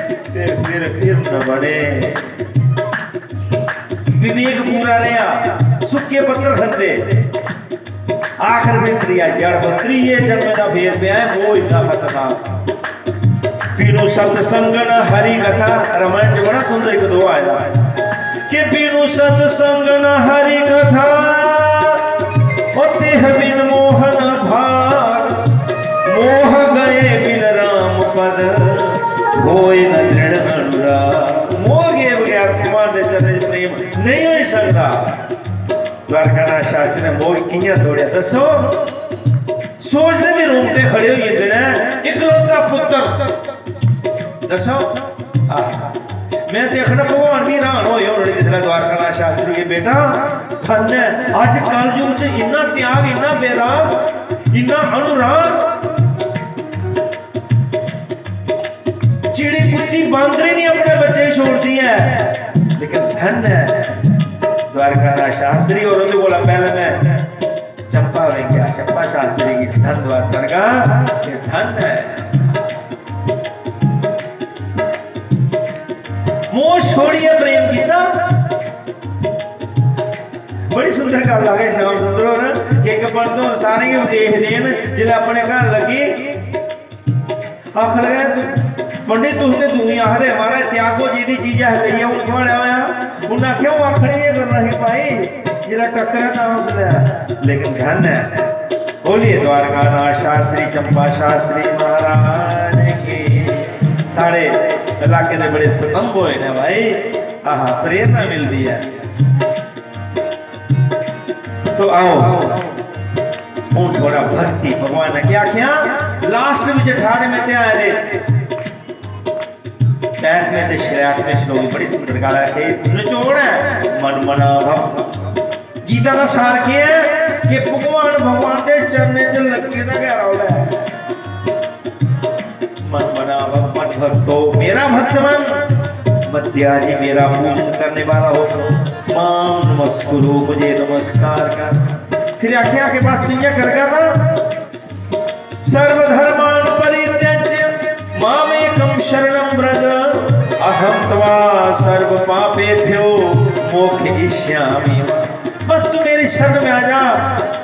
ते फिर हिरन बने। विवेक पूरा रेहा, सुक्के पत्तर खंदे। आखिर में त्रिया जन्म, त्रिये जन्म दा फेर पेआ ऐ, ओह् इन्ना खतरनाक। बिनु सत्संग न हरि कथा, रामायण च बड़ा सुंदर इक दो आए दा कि बिनु सत्संग न हरि कथा, ओ तेह बिन मोह न भाग, मोह गए बिन राम पद, होए न दृढ़ अनुराग। मोह गए बगैर भगवान दे चरणें च प्रेम नहीं होई सकदा। द्वारकानाथ शास्त्री ने मोह कि'यां तोड़ेआ, दस्सो? सोचदे बी रोंगटे खड़े होई जंदे न। इकलौता पुत्तर, दस्सो? आह, मैं ते आखना, भगवान बी हैरान होए होने जिसलै द्वारकानाथ शास्त्री गी, "बेटा, धन ऐ, अज्ज कलयुग च इन्ना त्याग, इन्ना बैराग, इन्ना अनुराग।" चिड़ी कुत्ती बांदरी नहीं अपने बच्चे गी छोड़दी ऐ, लेकिन धन ऐ द्वारकानाथ शास्त्री। और ओह्दे कोला पैह्लें मैं चंपा होरें क्या, चंपा शास्त्री गी धन्नवाद करगा, ये धन ऐ। मोह छोड़ियै प्रेम कीता। बड़ी सुंदर गल्ल आखी श्याम सुंदर होर कि इक पंत होर सारें गी उपदेश देन, जिसलै अपने घर लग्गी आखन लगे, "पंडित, तुस ते दूई आखदे, महाराज, त्यागो जी दी चीज ऐ, लेई आओ थुआढ़े होया।" उन्नै आखेआ, "ओह् आखने गै करना ही भाई, जेह्ड़ा टक्करे तां उसलै।" लेकिन धन ऐ, बोलिए द्वारकानाथ शास्त्री, चंपा शास्त्री महाराज की। साढ़े इलाके दे बड़े स्तंभ होए ने भाई, आहा, प्रेरणा मिलदी है। तो आओ, हूँ थोड़ा भक्ति, भगवान ने क्या आख्या? लास्ट विच अठारहवें अध्याय दे पैंठवें ते छियाठवें श्लोक दी बड़ी सुंदर गल्ल आखी, निचोड़ ऐ, मन मनाभव। गीता दा सार केह् ऐ कि भगवान, भगवान दे चरणें च लग्गे दा गै रौह् ऐ। मन मनाभव मद भक्तो, मेरा भक्त बन, मद्याजी, मेरा पूजन करने वाला हो, माम नमस्कुरु, मुझे नमस्कार कर। फिर आखेआ कि बस तू इ'यां करगा तां सर्वधर्मान परित्यज्य मामेकम शरणम व्रज, अहम त्वा सर्व पापेभ्यो मोक्षयिष्यामि। बस तू मेरी शरण में आ जा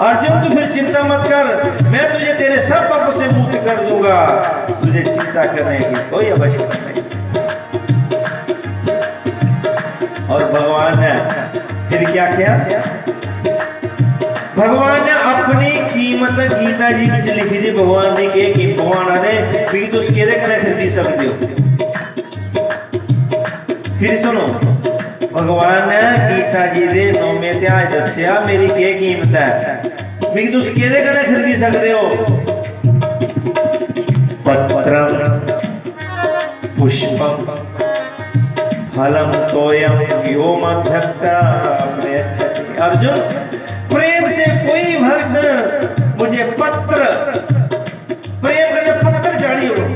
अर्जुन, तू फिर चिंता मत कर, मैं तुझे तेरे सब पापों से मुक्त कर दूंगा, तुझे चिंता करने की कोई आवश्यकता नहीं। और भगवान ने फिर क्या किया? भगवान ने अपनी कीमत गीता जी विच लिखी दी। भगवान दी केह् कीमत? भगवान आखदे, "मिगी तुस केह्दे कन्नै खरीदी सकदे ओ?" फिर सुनो, भगवान ने गीता जी दे नौमें अध्याय दस्सेआ, मेरी केह् कीमत ऐ, मिगी तुस केह्दे कन्नै खरीदी सकदे ओ? पत्रम पुष्पम फलम तोयम यो मद्भक्ता प्रयच्छति। अर्जुन, प्रेम से कोई भक्त मुझे पत्र, प्रेम कन्नै पत्र चाढ़ी ओड़ो,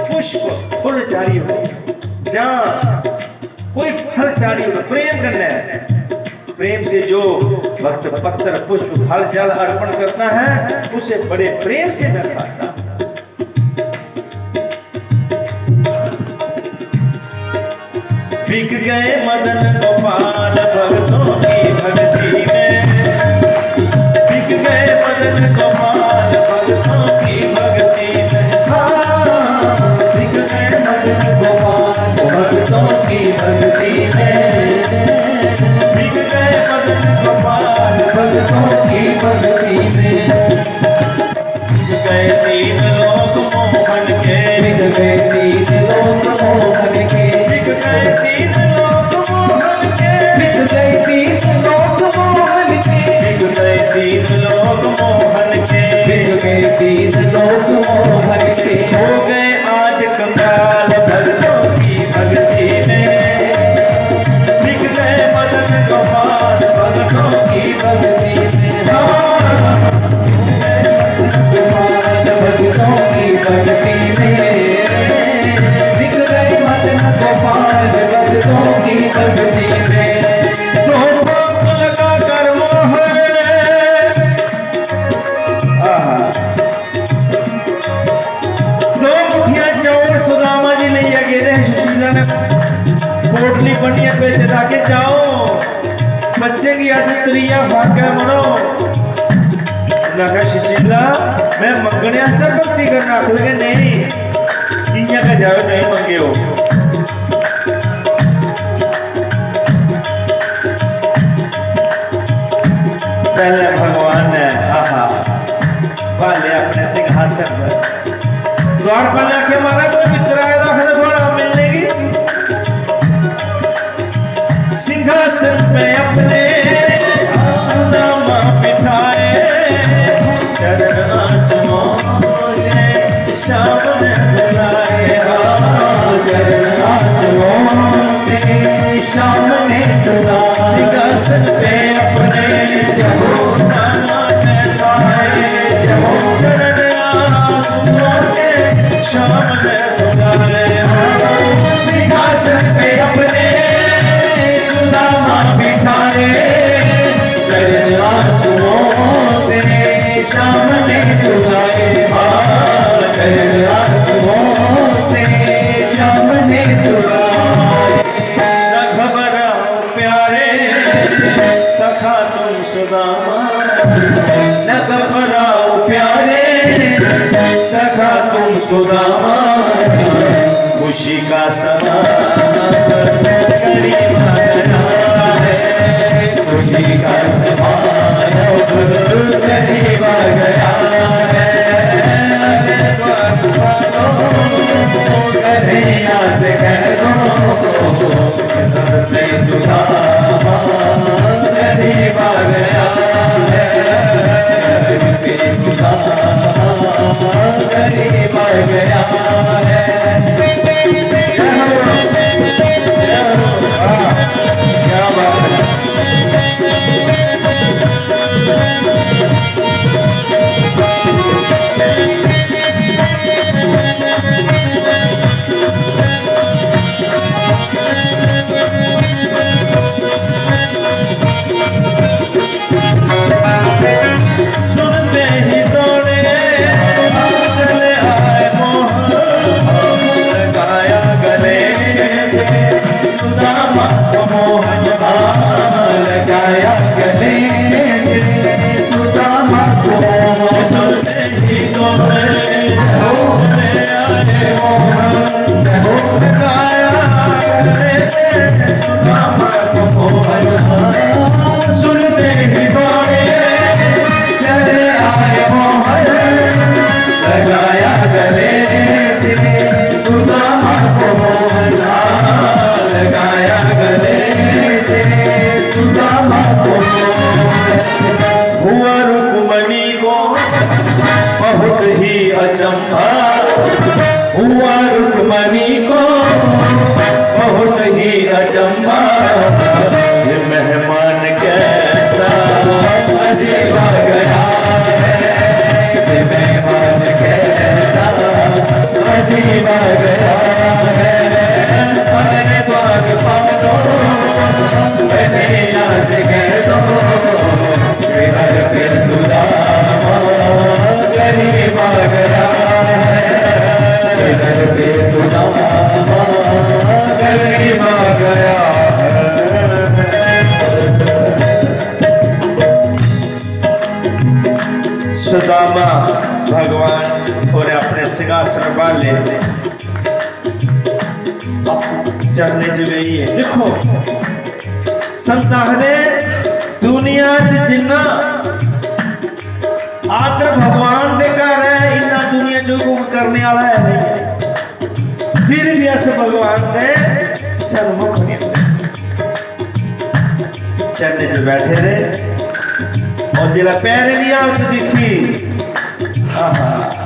पुष्प फुल चाढ़ी ओड़ो, जां कोई फल चाढ़ी ओड़ो, प्रेम कन्नै, प्रेम से जो भक्त पत्र पुष्प फल जल अर्पण करता है, उसे बड़े प्रेम से मैं खाता हूँ। बिक गए मदन गोपाल भक्तों की भक्ति में, बिक गए मदन गोपाल भक्तों की भक्ति में। हाँ, बिक गए मदन गोपाल भक्तों की भक्ति में, बिक गए मदन गोपाल भक्तों की भक्ति में। बिक गए तीन लोक मोहन के, बिक गए तीन लोक मोहन के, बिक गए तीन लोक मोहन के, बिक गए तीन लोक मोहन के, बिक गए तीन लोक मोहन के, बिक गए तीन लोक मोहन के। हो गए आज कंगाल भक्तों की भक्ति में, बिक गए मदन गोपाल भक्तों की भक्ति में। हाँ। गोपाल भक्तों की भक्ति में, बिक गए मदन गोपाल भक्तों की भक्ति में। दो पाप लगा कर मोहन। आहा। दो मुट्ठियां चौल सुदामा जी लेइयै गेदे हे। सुशीला ने पोटली बन्नियै भेजे दा कि जाओ, बच्चे गी अज्ज त्रीया फर्क ऐ मड़ो। उ'न्नै आखेआ, "सुशीला, में मंगने आस्तै भक्ति करना।" आखन लगे, "नेईं, इ'यां गै जाओ, नेईं मंगेओ।" पैह्लें भगवान ने, आहा, ब्हाले अपने सिंहासन पर। द्वारपाल ने आखेआ, "महाराज, कोई मित्र आए दा, आखदा थुआढ़ा मिलने गी।" सिंहासन पे अपने सुदामा बिठाए, चरण आंसुओं से श्याम ने धुलाए। हाँ, चरण आंसुओं से श्याम ने धुलाए। सिंहासन पे अपने जब सुदामा बिठाए, जब चरण आंसुओं से श्याम ने धुलाए। सिंहासन पे अपने सुदामा बिठाए, चरण आंसुओं से श्याम ने धुलाए। हाँ, चरण आंसुओं से श्याम ने धुलाए। न घबराओ प्यारे, सखा तुम सुदामा, न घबराओ प्यारे, सखा तुम सुदामा। खुशी का समा करीब आ गया है, खुशी का समा करीब आ गया है। कन्हैया से कह दो, सुनते ही दौड़े चले आए मोहन, लगाया गले से सुदामा को मोहन। लगाया गले से सुदामा को मोहन। सुनते ही दौड़े चले आए मोहन, लगाया गले से सुदामा को मोहन। सुनते ही दौड़े चले आए मोहन, लगाया गले से सुदामा को मोहन। लगाया गले से सुदामा को मोहन। हुआ रुक्मणी को बहुत ही अचंभा, हुआ रुक्मणी को बहुत ही अचंभा। ये मेहमान कैसा अजीब आ गया है, ये मेहमान कैसा अजीब आ गया है। अरे द्वारपालों, कन्हैया से कह दो, इधर पे सुदामा गरीब आ गया है, इधर पे सुदामा गरीब आ गया चरणें च बेहियै दिक्खो, संत आखदे, दुनिया च जिन्ना आदर भगवान दे घर ऐ, इन्ना दुनिया च कोई करने आह्ला है नहीं है। फिर भी अस भगवान दे सन्मुख नहीं होंदे। चरणें च बैठे दे और जिसलै पैरें दी हालत दिक्खी, आहा,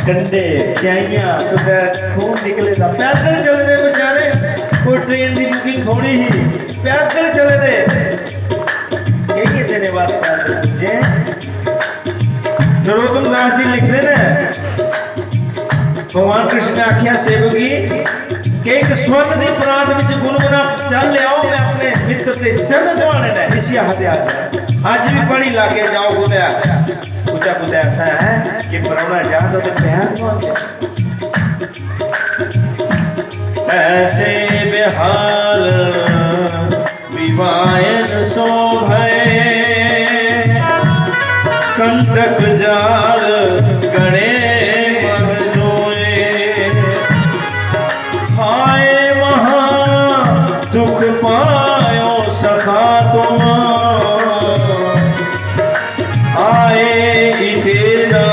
कंडे, क्याइयां, कुतै खून निकले दा। पैदल चले दे बेचारे, कोई ट्रेन दी बुकिंग थोड़ी ही, पैदल चले दे। केइयें दिनें बाद पैदल पुज्जे। नरोत्तम दास जी लिखदे ने, भगवान कृष्ण ने आखिया सेवक गी कि इक स्वर्ण दी परात विच गुनगुना जल लियाओ, मैं अपने मित्र दे चरण धोने ने। इसी आखदे आदर। अज्ज भी प्हाड़ी इलाके जाओ कुतै, कुतै कुतै ऐसा है कि परौह्ना जा ते ओह्दे पैर धोंदे। ऐसे बेहाल विवायन सो भय, कंटक जाल गणे मन जोए। हाय महा दुख पायो सखा तुम, आए इते ना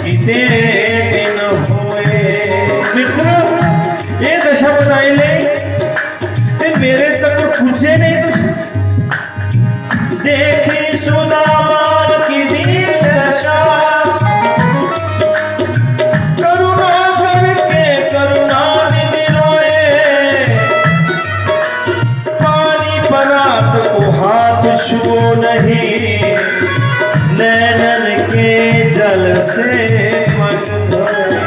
किते दिन होए। मित्र, ये दशा बनाई ले, ते मेरे तक पुज्जे नहीं तुस। देखी सुदामा की दीन दशा, करुणा करके करुणा निधि रोए। पानी परात को हाथ छुओ नहीं, नैनन के जल से मन धोए।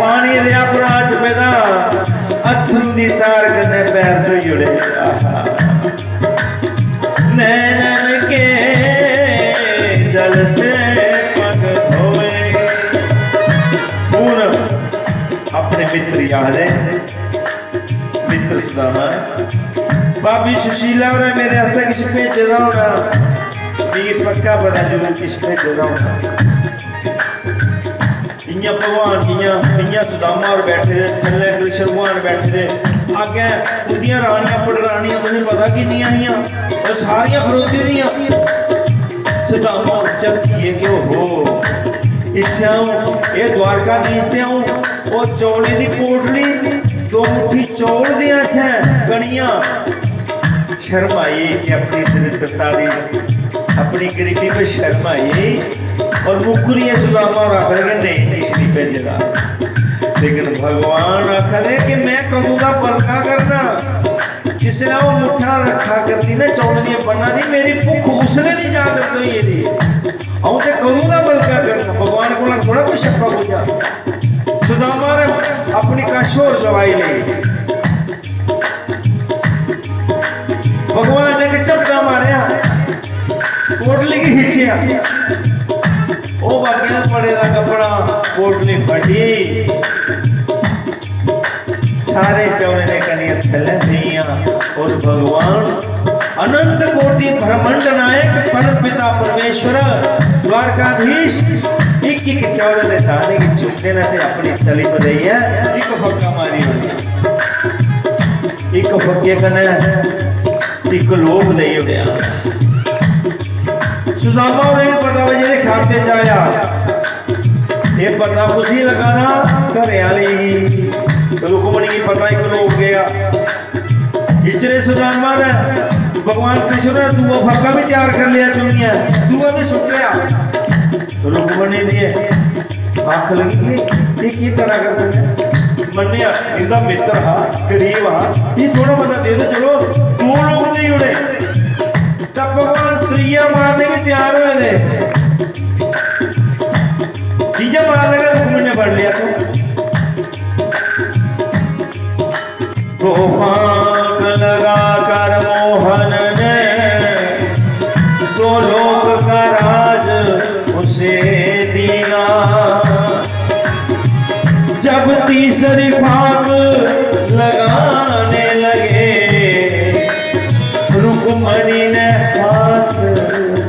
पानी रेहा परात च पेदा, अत्थरू दी धार कन्नै पैर धोई ओड़े। आहा। नैनन के जल से पग धोए। हून अपने मित्र गी आखदे, मित्र सुदामा, भाभी सुशीला होरें मेरे आस्तै किश भेजे दा होना, मिगी पक्का पता जरूर किश भेजे दा होना। इ'यां भगवान, जि'यां, इ'यां सुदामा होर बैठे दे, थल्लै कृष्ण भगवान बैठे दे, अग्गें उं'दियां रानियां, पटरानियां, तुसें पता किन्नियां हियां, ओह् सारियां खड़ोती दियां। सुदामा झपकियै कि ओहो, इत्थै अ'ऊं, एह् द्वारकाधीश ते अ'ऊं, ओह् चौलें दी पोटली, दो मुट्ठी चौल दियां इत्थै कनियां। शर्म आई कि अपनी दरिद्रता दी, अपनी गरीबी पर शर्म आई और मुक्करियै सुदामा होर आखन लगे, "नेईं, किश नहीं भेजे दा।" लेकिन भगवान आखदे कि मैं कदूं दा बलगा करना, जिसलै ओह् मुट्ठा रक्खा करदी ना चौलें दियां बन्ना दी, मेरी भुक्ख उसलै दी जागरत होई गेदी। अ'ऊं ते कदूं दा बलगा करना, भगवान कोला थोड़ा कोई छप्पा पुज्जा। सुदामा ने अपनी कश होर दवाई लेई। भगवान ने इक झपटा मारेआ, पोटली गी खिच्चेआ। ओह् बागेआ पड़े दा कपड़ा, पोटली फटी। सारे चौलें दे कनियां थल्ले पेइयां। और भगवान अनंत कोटि ब्रह्मांड नायक परम पिता परमेश्वर द्वारकाधीश इक इक चौल दे दाने गी चुकदे न ते अपनी तली पर देइयै इक फक्का मारी ओड़ेआ। इक फक्के कन्नै इक लोक देई ओड़ेआ। सुदामा होरें गी पता वा जेह्दे खाते च आया, एह् पता कुसी लग्गा दा? घरै आह्ले गी। रुक्मणी गी पता इक लोक गेआ। इचरे सुदामा ने भगवान कृष्ण ने दूआ फक्का भी तैयार कर लिया चुनियै, दूआ भी सुट्टेआ। रुक्मणी दी आख लगी, "एह्, एह् केह् करा करदे न?" मन्नेआ, इंदा मित्र हा, गरीब हा, एह् थोड़ा मता दे दो, चलो, दो लोक देई ओड़े। तां भगवान त्रीया मारने भी तैयार होए दे। तीजा मारने का रुक्मणी ने फड़ लिया तू। दो फांक लगाकर मोहन ने दो लोक का राज उसे दिया। जब तीसरी फांक लगाने लगे, रुक्मणी ने हाथ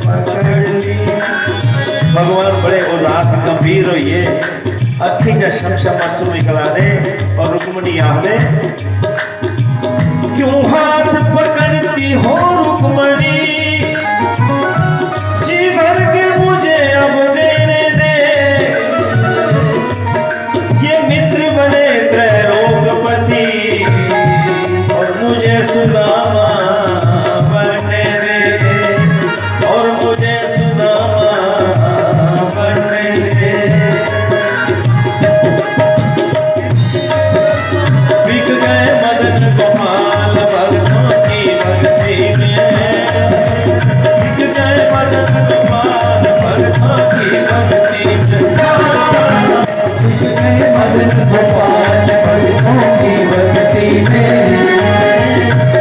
पकड़ ली। भगवान बड़े उदास गंभीर होइए। अखीं चा छम छम अत्थरू निकला दे और रुक्मणी आखदे, क्यों हाथ पकड़ती हो रुक्मणी, जी भर के मुझे अब देने दे। ये मित्र बने त्रैलोकपति और मुझे सुदामा बनने दे, और मुझे सुदामा बनने दे। बिक गए मदन गोपाल भगतों की भक्ति में, बिक गए मदन गोपाल भगतों की भक्ति में। बिक गए मदन गोपाल भगतों की भक्ति में,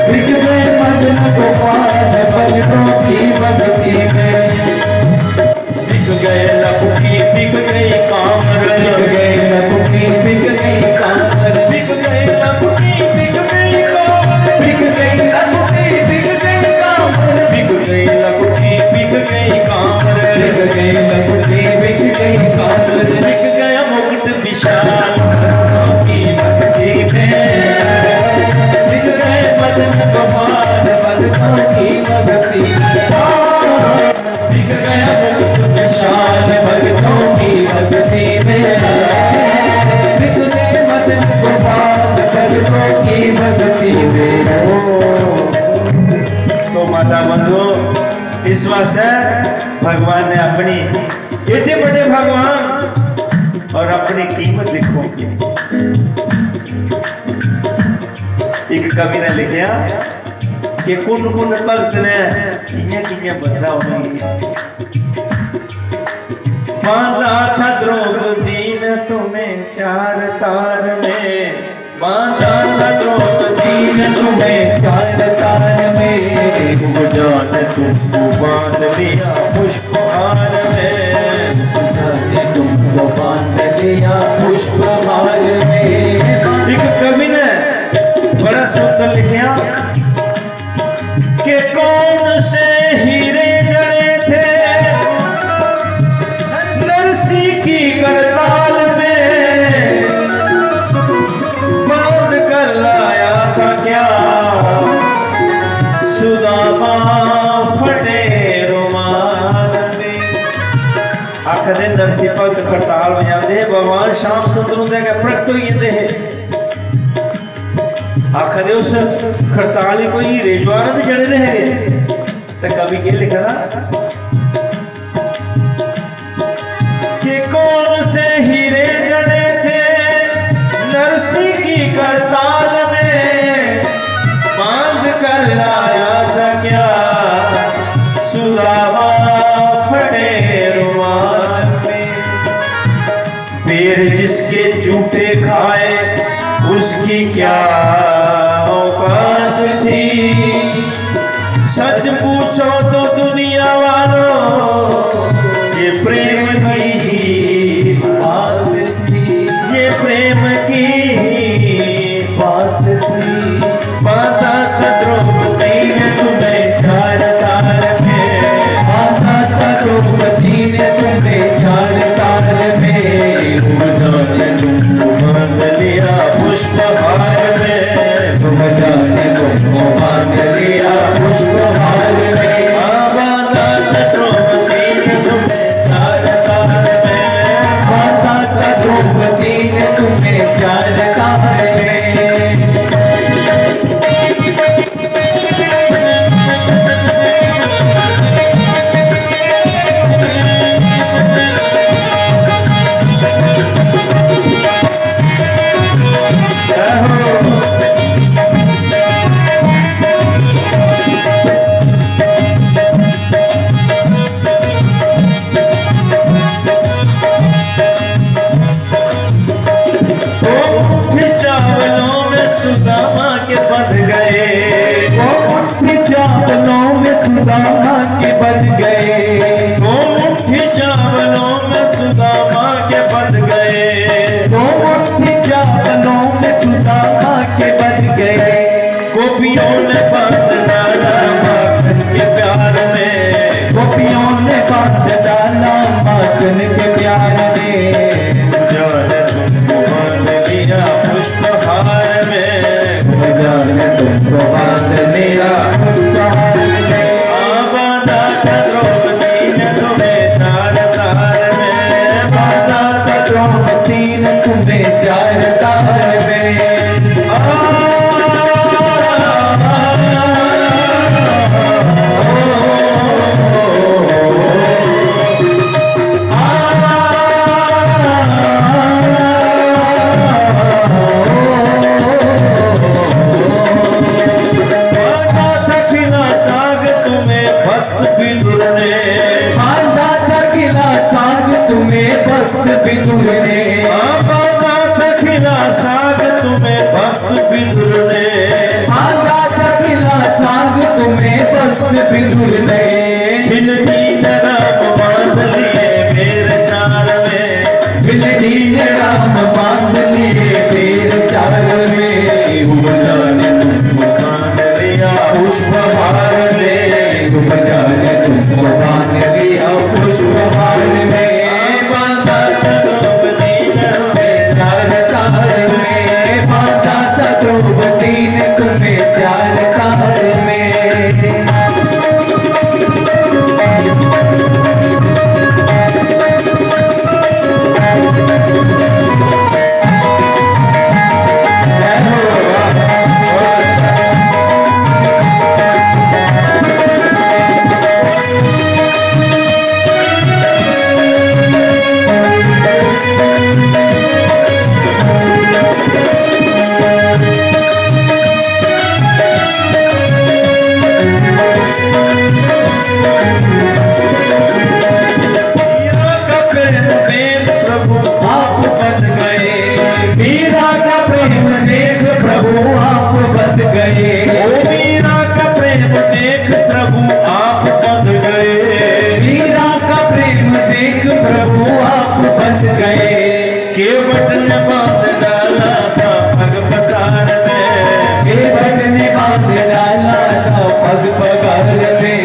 बिक गए मदन गोपाल भगतों की भक्ति में। बिक गए लखपति, बिक गई कांवर। बिक गए लखपति, बिक गई कांवर। बिक गए लखपति, बिक गई कांवर। बिक गई लखपति, बिक गई कांवर। बिक गई लखपति, बिक गई कांवर। बिक गई लखपति, बिक गई कांवर। बिक गया मुकुट विशाल भगतों की भक्ति में। बिक गए मदन गोपाल भगतों की भक्ति में। बिक गया मुकुट विशाल भगतों की भक्ति में, बिक गए मदन गोपाल भगतों की भक्ति में। ओ। तो माता बंधु, इस वास्ते भगवान ने अपनी, एडे बड़े भगवान और अपनी कीमत देखो। एक कवि ने लिखिया कि कुन कुन भगत ने कियां कियां बंदा उनेंगी। बांधा था द्रौपदी ने तुम्हें चार तार में, बांधा था द्रौपदी ने तुम्हें चार तार में, तुम जान तुमको बांध लिया पुष्पहार में, तुम जान तुमको बांध लिया पुष्पहार में। एक कवि ने बड़ा सुंदर लिखिया कि कौन से हीरे जड़े थे नरसी की करताल में, बांध कर लाया था क्या सुदामा फटे रुमाल में। आखदे नरसी भगत खड़ताल बजांदे हे, भगवान श्याम सुंदर हुंदे अग्गें प्रगट होई जंदे हे। आखदे उस खड़ताल गी कोई हीरे जवाहरात जड़े दे हे। ते कवि केह् लिखा दा कि कौन से हीरे जड़े थे नरसी की करताल में, बांध कर लाया था क्या सुदामा फटे रुमाल में। पैर जिसके जूठे खाए, उसकी क्या औकात थी। सच पूछो तो दुनिया वालों, ये प्रेम की ही बात थी, ये प्रेम की ही बात थी। बांधा था द्रौपदी ने तुम्हें चार तार में, बांधा था द्रौपदी ने तुम्हें चार तार में, तुम जाने तुमको बांध लिया पुष्पहार में, तुम जाने तुमको बांध लिया पुष्पहार में। हाँ, बांधा था द्रौपदी ने तुम्हें चार तार में, बांधा था द्रौपदी ने तुम्हें चार तार में। वो मुट्ठी चावलों में सुदामा के बंध गए, वो मुट्ठी चावलों में सुदामा के बंध गए, वो मुट्ठी चावलों में सुदामा के बंध गए, वो मुट्ठी चावलों में सुदामा के बंध गए। गोपियों ने बांध डाला माखन के प्यार में, गोपियों ने बांध डाला माखन के प्यार में। जान विदुर ने। बांधा था खिला साग तुम्हें भक्त विदुर ने। हाँ, बांधा था खिला साग तुम्हें भक्त विदुर ने। बांधा था खिला साग तुम्हें भक्त विदुर ने। बिन दीन राम बांध लिए मेरे चार में। बिन दीन राम बांध लिए मेरे चार में। उमजान तुम मकान लिया पुष्पहार में। उमजान तुम मकान लिया पुष्पहार में। बांधा था द्रौपदी ने चार तार में। बांधा था द्रौपदी ने तुम्हें चार तार में। मीरा का प्रेम भेद प्रभु आप बन गए। मीरा का प्रेम देख प्रभु आप बन गए। ओ मीरा का प्रेम देख प्रभु आप बन गए। मीरा का प्रेम देख प्रभु आप बन गए। केवट ने बांध डाला था पग पसार में। केवट ने बांध डाला था पग पसार में।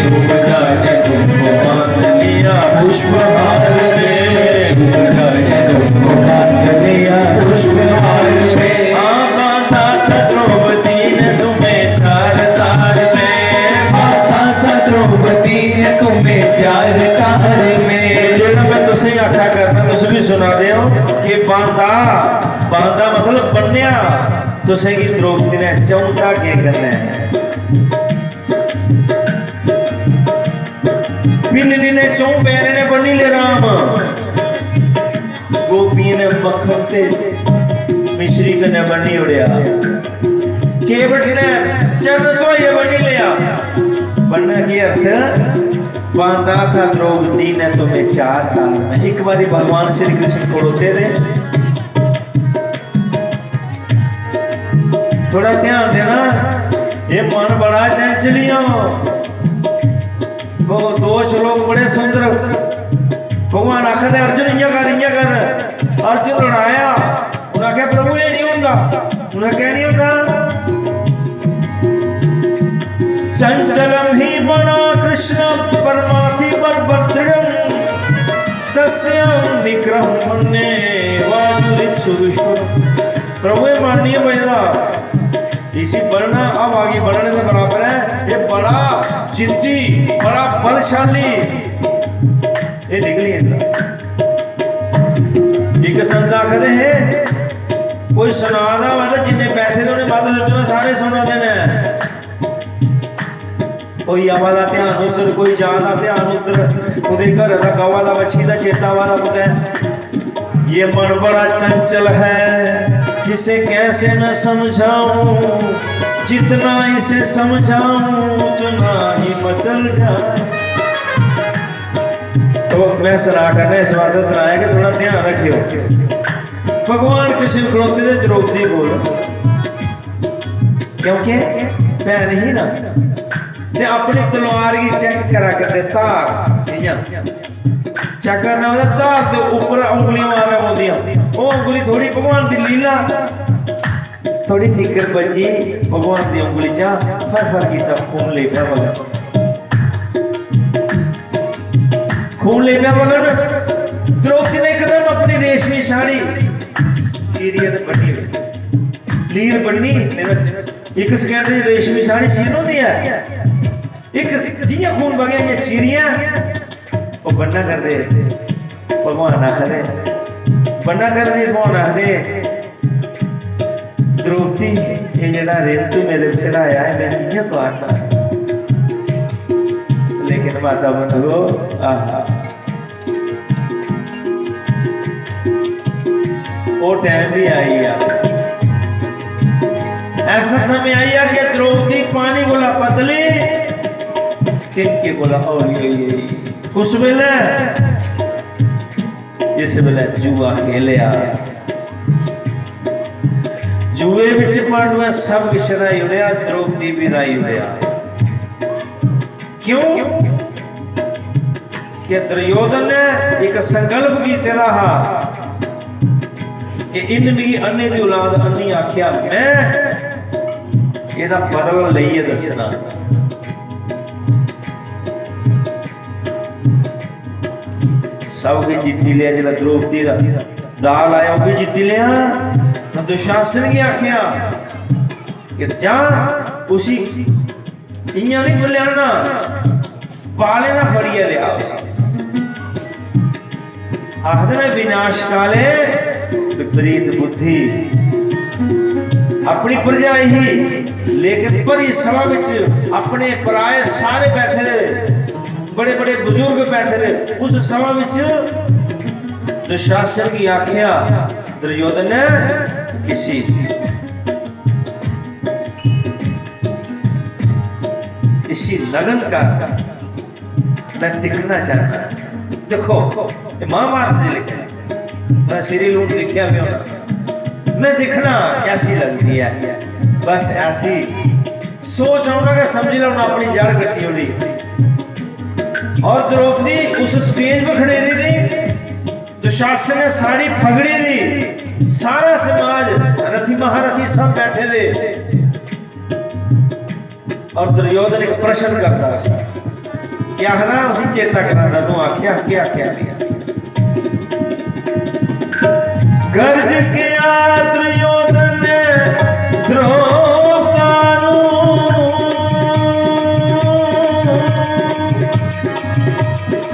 उमजान तुमको बांध लिया पुष्पहार में। उमजान तुमको बांध लिया पुष्पहार में। हाँ, बांधा था द्रौपदी ने तुम्हें चार तार में। बांधा था द्रौपदी ने तुम्हें चार तार में। जेह्ड़ा मैं तुसेंगी आखा करना, तुस भी सुना दे हो कि बांधा, बांधा मतलब बन्नेआ तुसेंगी द्रौपदी ने चौं धागें कन्नै। बिन्नी ने चौं पैरें ने बन्नी ले राम। गोपियें ने मक्खन ते मिश्री कन्नै बन्नी ओड़ेआ। केवट ने चरण धोइयै बन्नी लेआ। बन्नना केह् अर्थ? बांधा था द्रौपदी ने तुम्हें चार तार में। एक बारी भगवान श्री कृष्ण खड़ोते थे। थोड़ा ध्यान देना, ये मन बड़ा चंचलिया। वो दो श्लोक बड़े सुंदर। भगवान आखदे, "अर्जुन, इ'यां कर, इ'यां कर।" अर्जुन लड़ाया, उ'नें आखेआ, "प्रभु, एह् निं होंदा।" उ'नें आखेआ, "निं होंदा।" "चंचलम ही मना कृष्ण परमाथि बल दृढ़म। तस्याम निग्रह मन्ये वायुरित सुदुष्करम।" प्रभु, एह् मन निं बजदा। इसी बन्नना हवा गी बन्नने दे बराबर ऐ। एह् बड़ा जिद्दी, बड़ा बलशाली, एह् निकली जंदा। इक संत आखदे हे, कोई सना दा होऐ ते जिन्ने बैठे दे उ'नें मत सोचना सारे सुना दे न। कोई आवा दा ध्यान उद्धर, कोई जा दा ध्यान उद्धर, कुतै घरै दा गवा दा, बच्छी दा चेता आवा दा कुतै। ये मन बड़ा चंचल है, इसे कैसे न समझाऊं, जितना इसे समझाऊं उतना ही मचल जाए। तो मैं सना करना, इस वास्ते सनाया कि थोड़ा ध्यान रखियो। भगवान कृष्ण खड़ोते दे द्रौपदी कोल, क्योंकि भैन ही ना, ते अपनी तलवार गी चेक करा करदे, धार इ'यां चेक करना होंदा, धार दे उप्पर उंगलियां मारना पौंदियां। ओह् उंगली थोड़ी भगवान दी लीला, थोड़ी निग्गर बज्जी, भगवान दी उंगली चा फर फर कीता, खून लेई पेआ बगन। खून लेई पेआ बगन। द्रौपदी ने इकदम अपनी रेशमी साड़ी चीरियै ते बन्नी ओड़ी। लीर बन्नी, नेईं तां इक second च रेशमी साड़ी चीर होंदी ऐ। इक जि'यां खून बगेआ, इ'यां चीरियां ओह् बन्ना करदे। भगवान आखदे, बन्ना करदे, भगवान आखदे, "द्रौपदी, एह् जेह्ड़ा रिण तूं मेरे पर चढ़ाया ऐ, में कि'यां तुआरना?" लेकिन माता बंधुओ, आहा, ओह् time बी आई गेआ। ऐसा समय आई गेआ कि द्रौपदी पानी कोला पतली, तिनके कोला हौली होई गेई। उस बेलै, जिस बेलै जुआ खेलेआ, जुए बिच पांडवें सब किश र्हाई ओड़ेआ, द्रौपदी बी र्हाई ओड़ेआ। क्यों? कि दुर्योधन ने इक संकल्प कीते दा हा कि इन्न मिगी अन्ने दी औलाद अन्नी आखेआ, में एह्दा बदला लेइयै दस्सना। सब किश जित्ती लेआ, जिसलै द्रौपदी दा दाऽ लाया, ओह् बी जित्ती लेआ। तां दुशासन गी आखेआ कि जा, उसी इ'यां निं लेआना, बालें दा फड़ियै लेआ उसी। आखदे न, विनाश काले विपरीत बुद्धि। अपनी भरजाई ही, लेकिन भरी सभा बिच अपने पराए सारे बैठे दे, बड़े बड़े बुजुर्ग बैठे दे, उस सभा बिच दुशासन गी आखेआ दुर्योधन ने, इसी, इसी नग्न कर, मैं दिक्खना चाहना। दिक्खो, ये महाभारत च लिखे, मैं श्री लूण दिक्खेआ भी होना। मैं दिक्खना कैसी लगदी ऐ। बस ऐसी सोच औना गै समझी लैओ, अपनी जड़ कट्टी ओड़ी। और द्रौपदी उस स्टेज पर खड़ेरी दी, दुशासन ने सारी फगड़ी दी, सारा समाज, रथी महारथी सब बैठे दे। और दुर्योधन एक प्रश्न करता उसी, क्या आखदा, उसी चेता कराना, तू आख्या, क्या आख्या? गर्ज के आ दुर्योधन द्रोह कानू,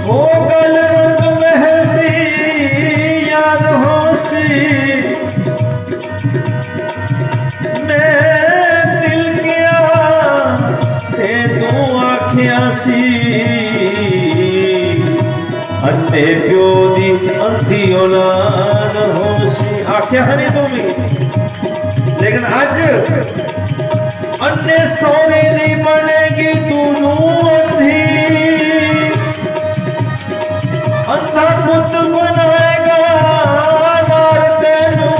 वो गल रंग महल दी याद होसी। मैं तिलकिया ते तू आखिया सी, अन्ने प्यो दी अंधी औलाद होसी। आखिया है नहीं तू भी, लेकिन अज अन्ने सौरे दी बनेगी तू नू अंधी। अंधा पुत बनाएगा नार तेनू,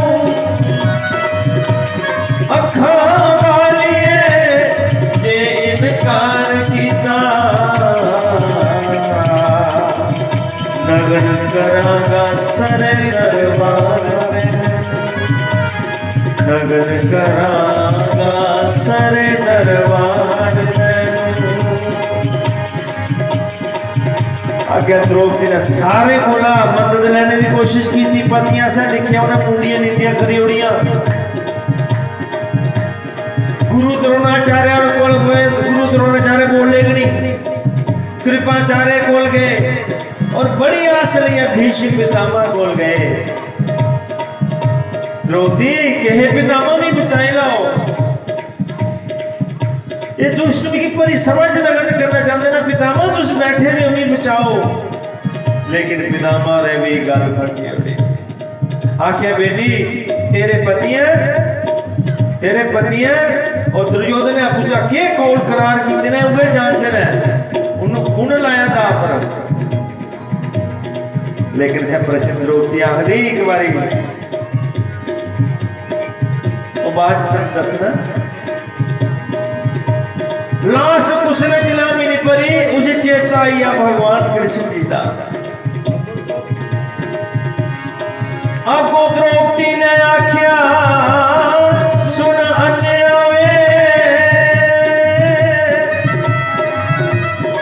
अखां वालिए जे इनकार कीता, नगन करांगा सरे दरबार, नगन करांगा सरे दरबार। अग्गें द्रौपदी ने सारे कोला मदद लैने दी कोशिश कीती, पतियां असें दिक्खियां, उ'नें मुंडियां नीतियां करी ओड़ियां। गुरु द्रोणाचार्य होर कोल गए, गुरु द्रोणाचार्य बोले गै नहीं, कृपाचार्य कोल गए और बड़ी आस लेइयै भीष्म पितामह कोल गए। द्रौपदी कहे, पितामह, मी बचाई लाओ। ये दुष्ट मिगी भरी सभा च नग्न करना चाहते ना, पितामह, तुस बैठे दे हो, मी बचाओ। लेकिन पितामह रे भी गल फटी होई। आख्या, बेटी, तेरे पतियें, तेरे पतियें और दुर्योधन ने आपूं चा के कौल करार कीते ने, उहे जानते ने। उन, उन लाया दाऽ पर। लेकिन है प्रश्न द्रौपदी आखदी एक बारी, ओह् बाद च तुसें दस्सना। लाश कुसलै जलामी निं परी, उसी चेता आई गेआ भगवान कृष्ण जी दा। अगो द्रौपदी ने आख्या, सुन अन्यावे,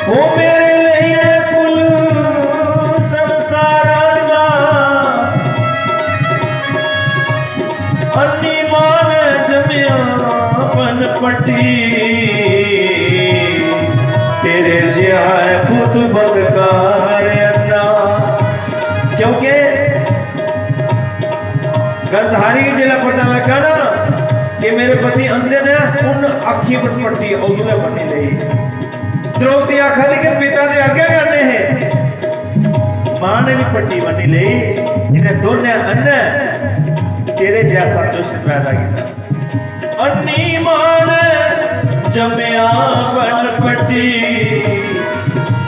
ओ मेरे लेई है कुल संसारा दा। अन्नी मां ने जम्या पन पट्टी, तेरे जिहा है पुत बदकार अन्ना। क्योंकि गंधारी गी जिसलै पता लग्गा ना कि मेरे पति अंधे ने, उन अक्खीं पर पट्टी उदू गै बन्नी लेई। द्रौपदी आखा दी कि पिता दे आज्ञा करने हे, मां ने भी पट्टी बन्नी लेई। इन्हें दोनों अन्ने तेरे जैसा दुष्ट पैदा किया। अन्नी मां ने जम्या बन पट्टी,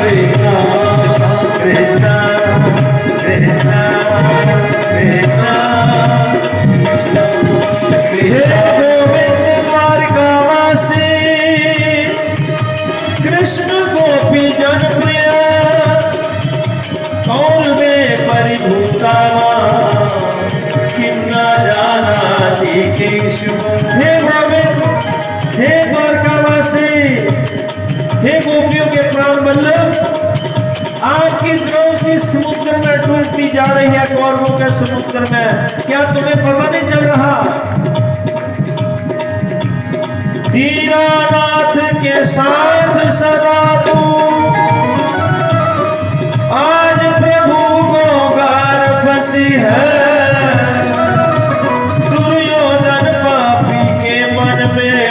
कृष्णा, कृष्णा, कृष्णा, कृष्णा। हे गोविंद द्वारकावासी, कृष्ण गोपी जन प्रिय, कौन में परिभूतावा, किन्ना जाना थी केशव। हे गोविंद, हे द्वारकावासी, हे गोपियों के प्राण वल्लभ, आपकी द्रौपदी समुद्र में डूबती जा रही है, कौरवों के समुद्र में। क्या तुम्हें पता नहीं चल रहा? दीनानाथ के साथ सदा तू आज प्रभु को गार फंसी है। दुर्योधन पापी के मन में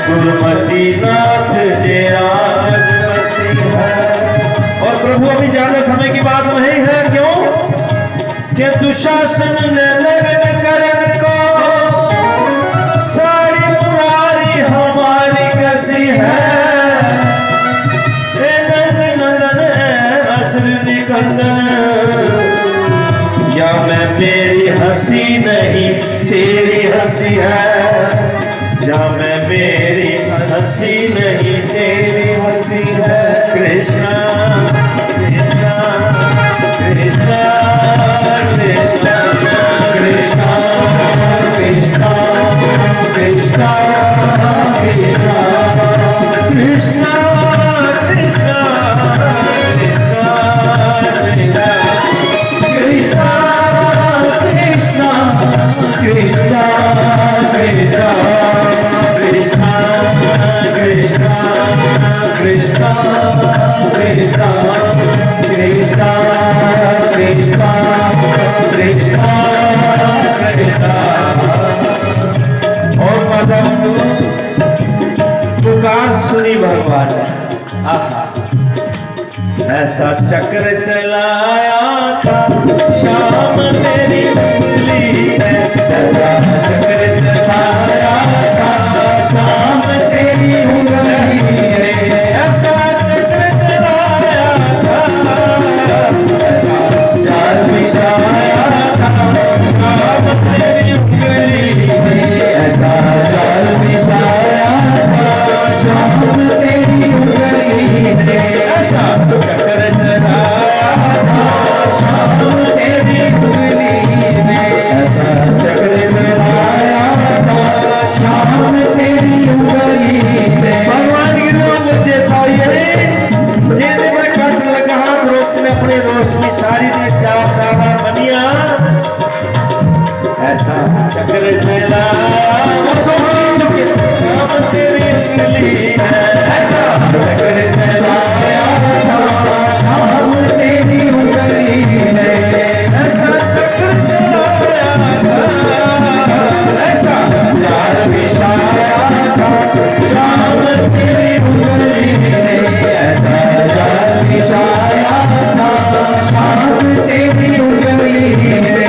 दुर्मति नाथ जे आज बसी है। और प्रभु, अभी ज्यादा समय की बात नहीं है। क्यों? कि दुशासन ने नग्न करण को साड़ी मुरारी हमारी कसी है। ए नंद नंदन, ए असुर निकंदन, या मैं, मेरी हंसी नहीं, तेरी हंसी है। या मैं, मेरी हंसी नहीं, तेरी हंसी है। कृष्णा, कृष्णा, कृष्णा, कृष्णा, कृष्णा, कृष्णा, कृष्णा, कृष्णा, कृष्णा, कृष्णा, कृष्णा, कृष्णा, कृष्णा। कृष्णा, कृष्णा, कृष्णा, कृष्णा, कृष्णा, कृष्णा, कृष्णा, कृष्णा, कृष्णा, कृष्णा, कृष्णा। और माता बंधु, पुकार सुनी भगवान ने। आहा। ऐसा चक्र चलाया था श्याम तेरी उंगली ने, ऐसा चक्र चलाया था श्याम तेरी उंगली ने, ऐसा चक्र चलाया था, ऐसा जाल बिछाया था श्याम तेरी उंगली ने, ऐसा जाल बिछाया था श्याम तेरी उंगली ने, ऐसा चक्र चलाया था श्याम तेरी उंगली ने, ऐसा चक्र चलाया था श्याम तेरी उंगली ने। भगवान की नाम चेता आई है, जेदे पर कट लगा हाथ रोक ने अपने रोशनी सारी दे चार तारा बनिया। ऐसा चक्र चला, बस उंगली चुके, श्याम तेरी उंगली है। ऐसा चक्र चलाया था श्याम तेरी उंगली ने, ऐसा चक्र चलाया था, ऐसा जाल बिछाया था श्याम तेरी उंगली ने, ऐसा जाल बिछाया था श्याम तेरी उंगली ने।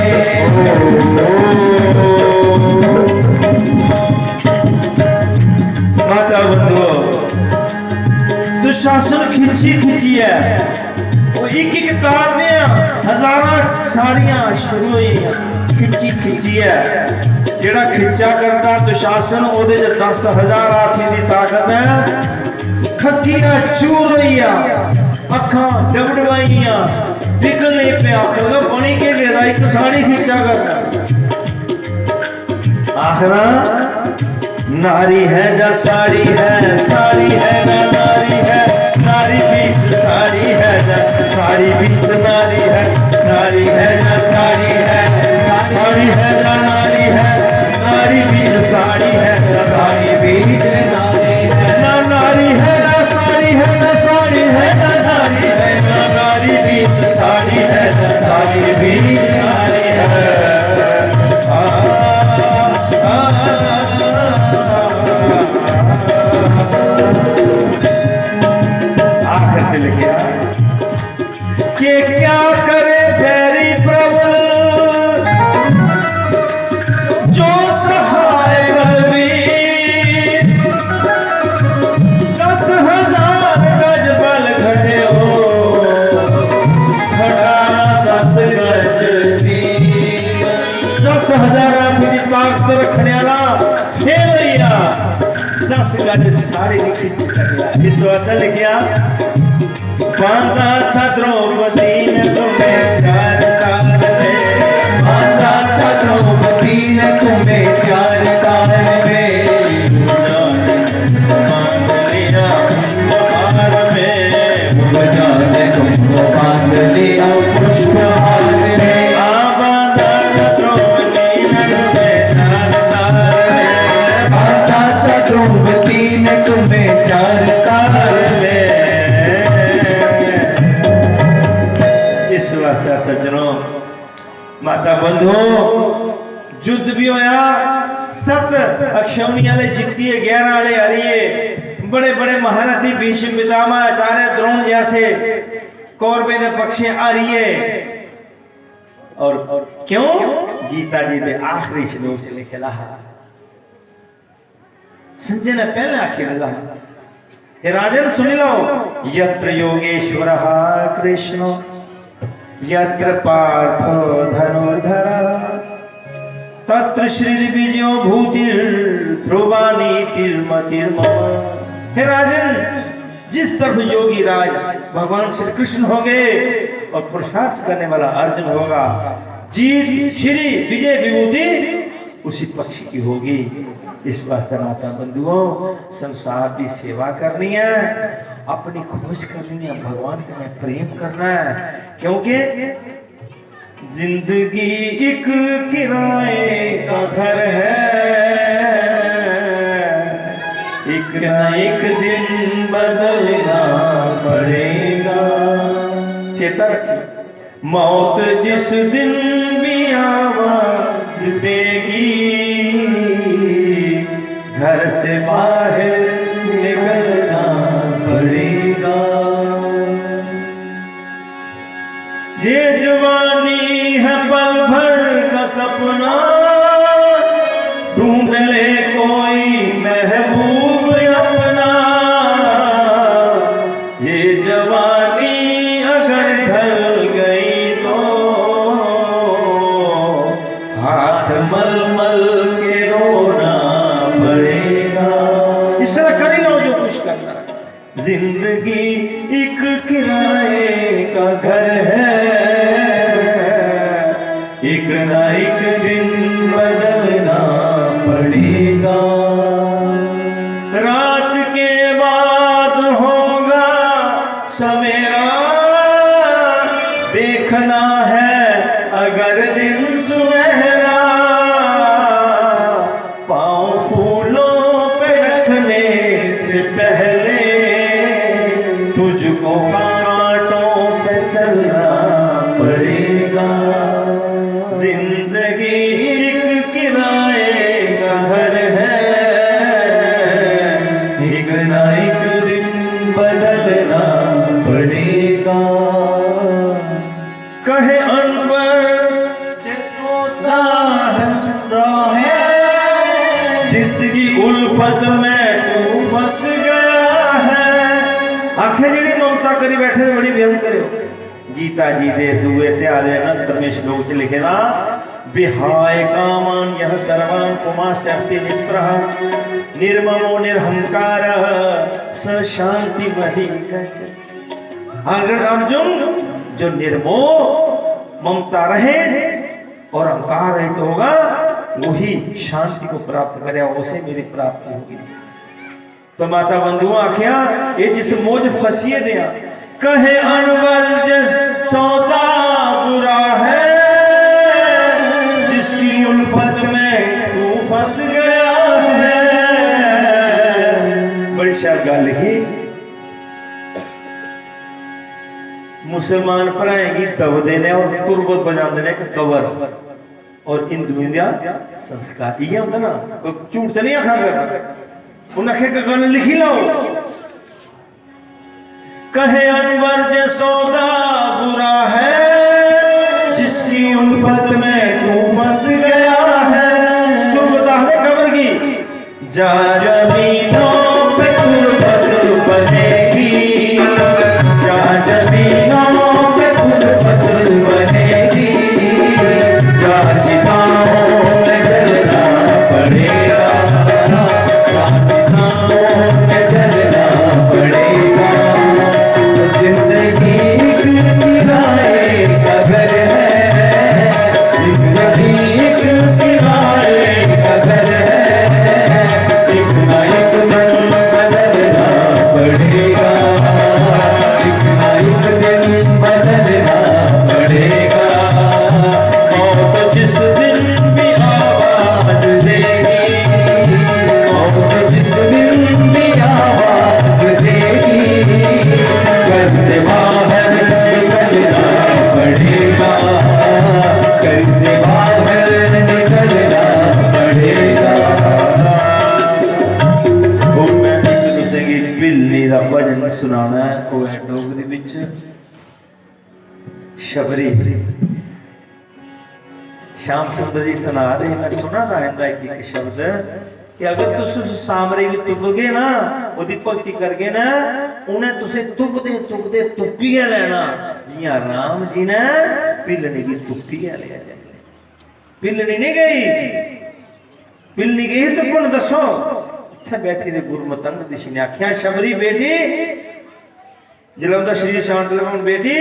माता बंधुओ, दुशासन खिंची खिंची है, ओह् इक इक तार दियां हजारां साड़ियां शुरू होई गेइयां। खिच्ची खिच्चियै जेह्ड़ा खिच्चा करदा दुशासन, ओह्दे च दस हजार हाथी दी ताकत ऐ। खक्किया चूर होई गेआ, अक्खां डबडबाइयां, बिकन लगी पेआ, आखन लगा, "बनी केह् गेदा? इक साड़ी खिच्चा करदा।" आखना, नारी है जा साड़ी है, साड़ी है ना नारी है, नारी बीच साड़ी है जा, साड़ी बीच नारी है, नारी है जा साड़ी है, साड़ी है जा नारी है, नारी बीच साड़ी है जा, साड़ी बीच नारी है। ना नारी है ना साड़ी है, ना साड़ी है ना नारी है, ना नारी बीच साड़ी है जा, साड़ी बीच नारी है। आखिर ते लिखिया कि क्या करे बैरी प्रबल, जो सहाय बलवीर। दस हजार गज बल घटे हो, घटाना दस गज दी। दस हजार हाथी दी ताकत रखने वाला फेल होई गया, दस गज साड़ी नहीं खिंची सकता। इस वास्ते लिखिया, बांधा था द्रौपदी ने तुम्हें चार ताल में, बांधा था द्रौपदी ने तुम्हें चार ताल में। बांध लिया पुष्पहार में, जाने तुमको बांध लिया पुष्पहार में। आ बांधा था द्रौपदी ने तुम्हें चार ताल में, बांधा था द्रौपदी ने तुम्हें चार ताल में। इस वास्ते सज्जनों, माता बंधुओ, युद्ध भी होया, सत अक्षौणी आले जित्तिये, ग्यारह आले हारिये, बड़े बड़े महारथी भीष्म पितामह, आचार्य द्रोण जैसे कौरवें दे पक्षे हारिये। और क्यों? गीता जी दे आखिरी श्लोक च लिखे दा हा। संजय ने पहले आखी दिता, हे राजन, सुनी लो, यत्र योगेश्वर कृष्ण, यत्र पार्थो धनुर्धर, तत्र श्री विजयो भूतिर ध्रुवा नीतिर्मतिर्मम। हे राजन, जिस तरफ योगी राज भगवान श्री कृष्ण होंगे और पुरुषार्थ करने वाला अर्जुन होगा, जीत श्री विजय विभूति उसी पक्ष की होगी। इस वास्ते माता बंधुओं, संसार की सेवा करनी है, अपनी खोज करनी है, भगवान कन्नै प्रेम करना है, क्योंकि जिंदगी एक किराए का घर है, एक ना एक दिन बदलना पड़ेगा। चेता रखिए, मौत जिस दिन भी आवाज देगी, घर से बाहर निकलना पड़ेगा। जे जवानी है पल भर का सपना, ढूंढ ले कोई महबूब अपना। ये जवानी अगर ढल गई तो हाथ मलमल के रोना पड़ेगा। इस तरह कर ही लो जो कुछ करना है। जिंदगी एक किराए का घर है, एक ना एक दिन बदलना पड़ेगा। रात के बाद होगा सवेरा, देखना है अगर दिन सुनहरा। पाँव फूलों पे रखने से पहले तुझको कांटों पे चलना पड़ेगा। जिंदगी एक किराए का घर है, एक ना एक दिन बदलना पड़ेगा। कहे अनवर, जिसकी उल्फत में तू फंस गया है। आखे जेह्ड़े ममता करी बैठे दे, बड़ी भयंकर हो। गीता जी दे दूए अध्याय दे उनहत्तरवें श्लोक च लिखे दा, "विहाय कामान् यः सर्वान् पुमांश्चरति निःस्पृहः, निर्ममो निर्हंकारः स शांतिमधिगच्छति।" अगर अर्जुन जो निर्मोह, ममता रहित और अहंकार रहित होगा, वही शांति को प्राप्त करेगा, उसे मेरी प्राप्ति होगी। तो माता बंधुओं आख्या, ये जिस मोह च फसिए दे आ, कहे अनवर्ज सौदा बुरा है, जिसकी उल्फत में तू फंस गया है। बड़ी शैल गल लिखी। मुसलमान भ्राएं गी दबदे ने और तुरबत बजांदे ने इक कबर, और हिंदुएं दा संस्कार इ'यै होंदा ना। कोई झूठ ते नहीं आखा करना। उन्हें आखेआ कि गल्ल लिखी लाओ। कहे अनवर्ज सौदा बुरा है, जिसकी उल्फत में तू फंस गया है। तुरबत आखदे कबर गी। जा जमीनों पे तुरबत बनेगी, जा जमीनों पे तुरबत बनेगी, जा चिताओं में जलना पड़ेगा, जा चिताओं में जलना पड़ेगा। जिंदगी एक किराए का घर है, जिंदगी एक किराए का घर है, एक ना एक दिन बदलना पड़ेगा, एक ना एक दिन बदलना पड़ेगा। मौत जिस दिन भी आवाज देगी, मौत जिस दिन भी आवाज देगी, घर से बाहर निकलना पड़ेगा, घर से बाहर निकलना पड़ेगा। वो मैं तुसेंगी भिल्लनी दा भजन सुनाना है, ओह् ऐ डोगरी बिच। शबरी। श्याम सुंदर जी सना दे हे, मैं सुना दा इंदा इक इक शब्द कि अगर तुस उस सामरे गी तुपगे ना, ओह्दी भक्ति करगे ना, उ'नें तुसें तुपदे तुपदे तुप्पी गै लैना। जियां राम जी ने भिल्लनी गी तुप्पी गै लेआ। भिल्लनी नहीं गई, भिल्लनी गई तुप्पन, दस्सो। इत्थै बैठी दे गुरु मतंग दिशी ने आख्या, शबरी बेटी, जिसलै उंदा शरीर शांत लगा, हून बेटी,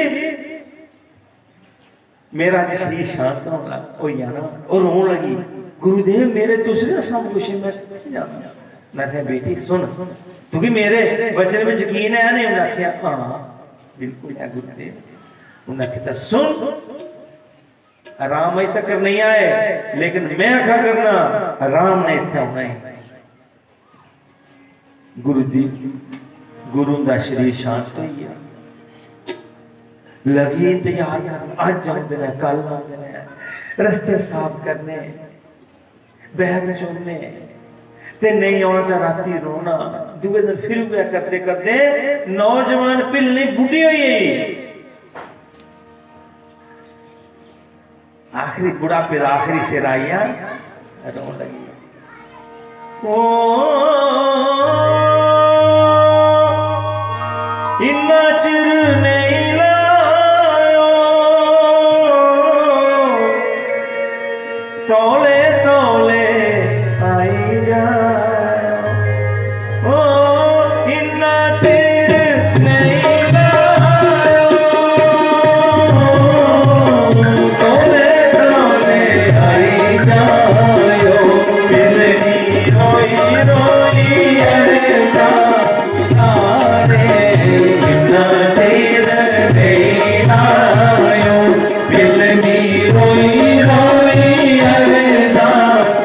मेरा अज्ज शरीर शांत होन लग, होई जाना। ओह् रोन लगी, "गुरुदेव, मेरे तुस गै सब कुछ है, मैं कित्थै जाना?" मैं आखेआ, "बेटी, सुन, तुगी मेरे वचन में यकीन है नहीं?" उन्नै आखेआ, "हां, बिल्कुल है गुरुदेव।" उन्नै आखेआ, "तां सुन, राम अज तक नहीं आए, लेकिन मैं आखा करना, राम ने इत्थै औना है।" गुरु जी, गुरु दा शरीर शांत होई गया। लगी इंतजार करन, अज्ज औंदे न, कल औंदे न, रस्ते साफ करने, बैर चुनने, ते नेईं औना तां रातीं रोना। दूए दिन फिर उ'ऐ करदे करदे नौजवान भिल्लनी बुड्ढी होई गेई। आखिरी बुढ़ापे दा आखिरी सिर आई गेआ, रोन लगी। ओ, इन्ना चिर नहीं लायो, तौले तौले आई जा। ओ, इन्ना चिर नहीं लायो, तौले तौले आई जायो। बिलनी रोई रोई अरसा उतारे, इन्ना चिर नहीं लायो। बिलनी रोई रोई अरसा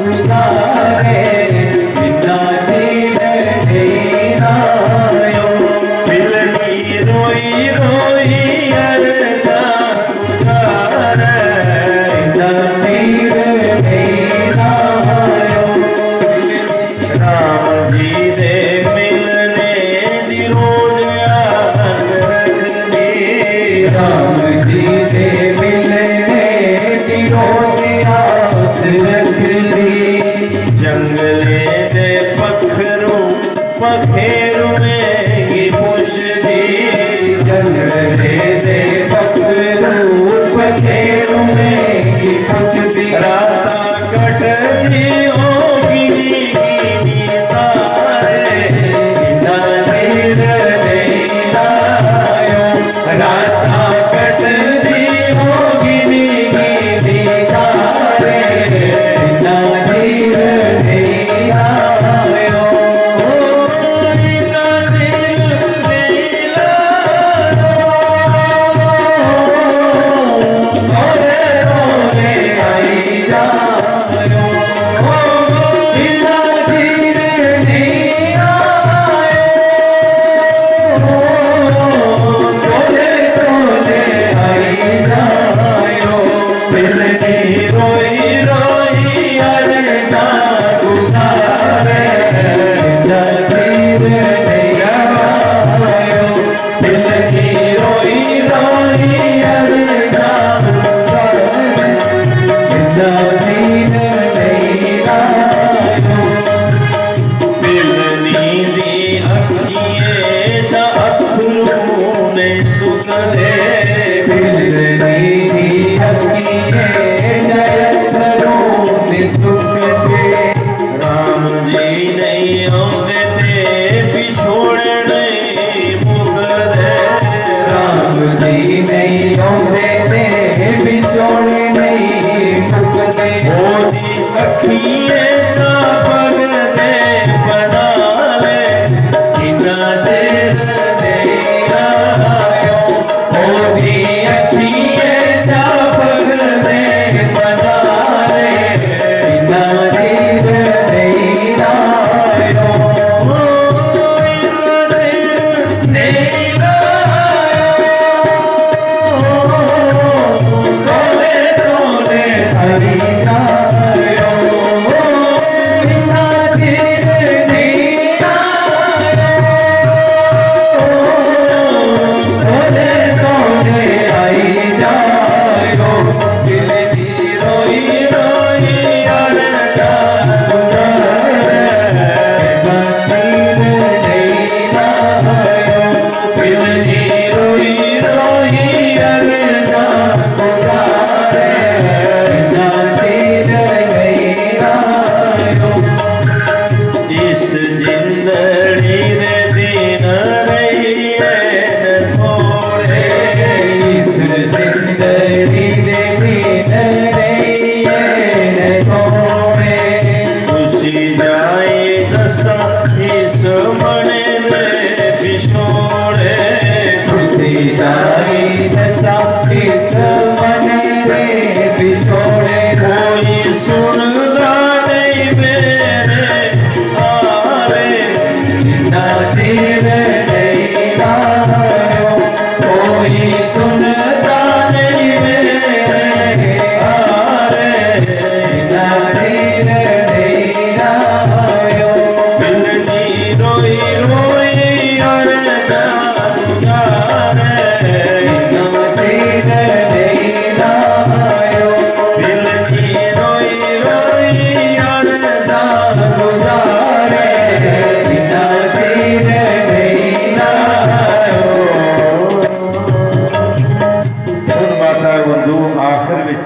उतारे, इन्ना चिर नहीं लायो। बिलनी रोई रोई अरसा उतारे, इन्ना चिर नहीं लायो। राम जी दे मिलने दी रोज आस रखदी। राम जी दे मिलने दी रोज आस रखदी। जंगले दे पखरू पखेरुएं गी पुछदी। जंगले दे पखरू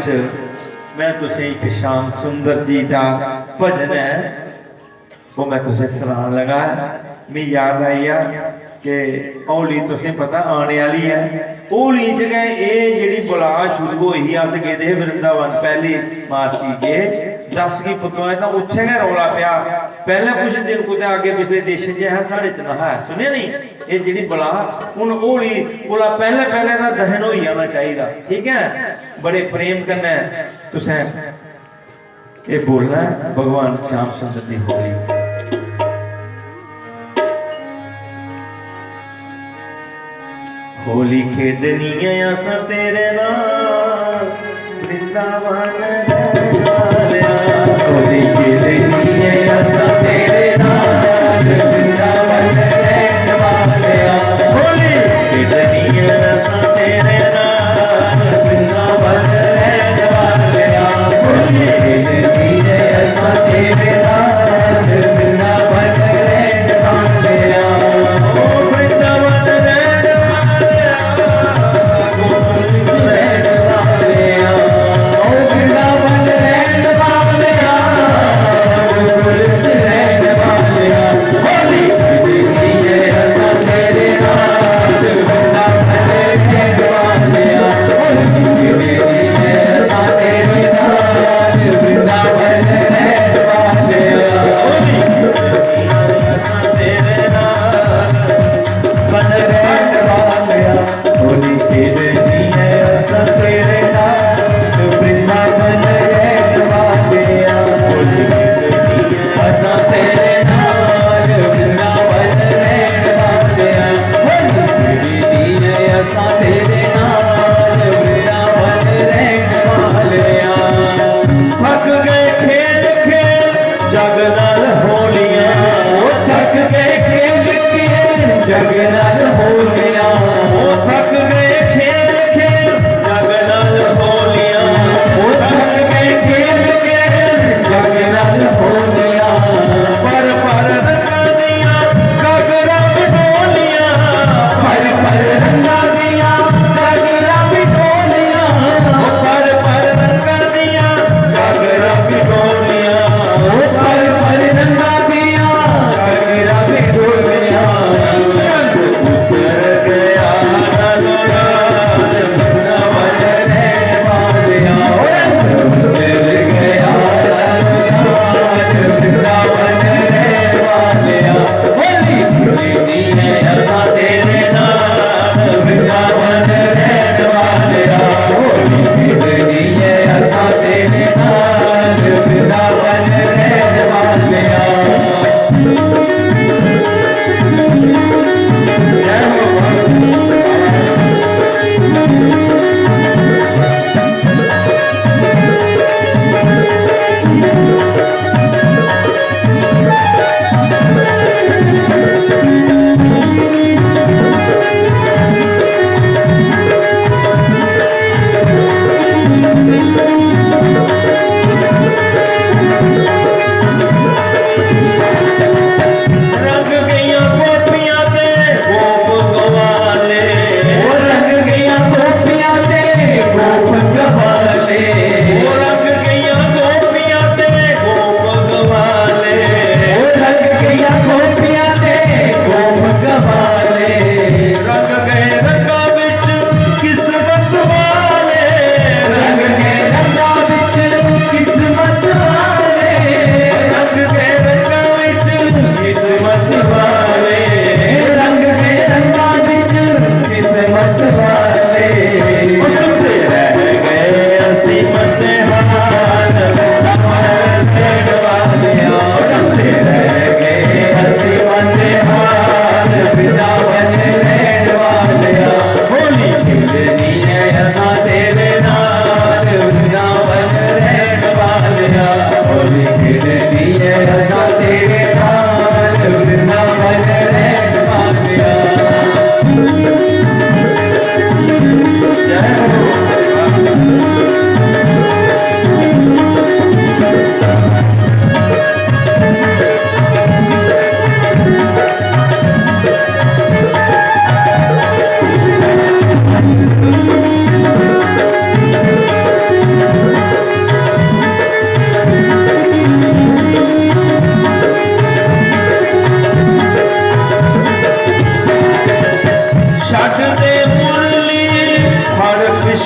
मैं तुसें एक श्याम सुंदर जी दा भजन ऐ, वो मैं तुसें सनान लगा। मी याद आई गेआ कि होली तुसें पता आने आह्ली ऐ। होली च गै एह् जेह्ड़ी बला शुरू होई ही, अस गेदे हे वृंदावन पैह्ली मार्च गी गे, दस गी पुत्तों ऐ, तां उत्थें गै रौला पेआ। पैह्लें कुछ दिन कुतै अग्गें पिछले देशें च ऐ हा, साढ़े च नहा ऐ। सुनेआ नी? एह् जेह्ड़ी बला, हून होली कोला पैह्लें पैह्लें दा दहन होई जाना चाहिदा, ठीक ऐ? बड़े प्रेम कन्नै तुसें एह् बोलना ऐ भगवान श्याम सुंदर दी होली। होली खेडनी ऐ असां तेरे नाल, वृंदावन रैहण वालेआ। होली खेडनी ऐ असां तेरे नाल, वृंदावन रैहण वालेआ। होली खेडनी ऐ असां तेरे नाल, वृंदावन रैहण वालेआ। होली खेडनी ऐ असां तेरे नाल, वृंदावन रैहण वालेआ। ओ वृंदावन रैहण वालेआ, गोकुल च रैहण वालेआ। ओ वृंदावन रैहण वालेआ, गोकुल च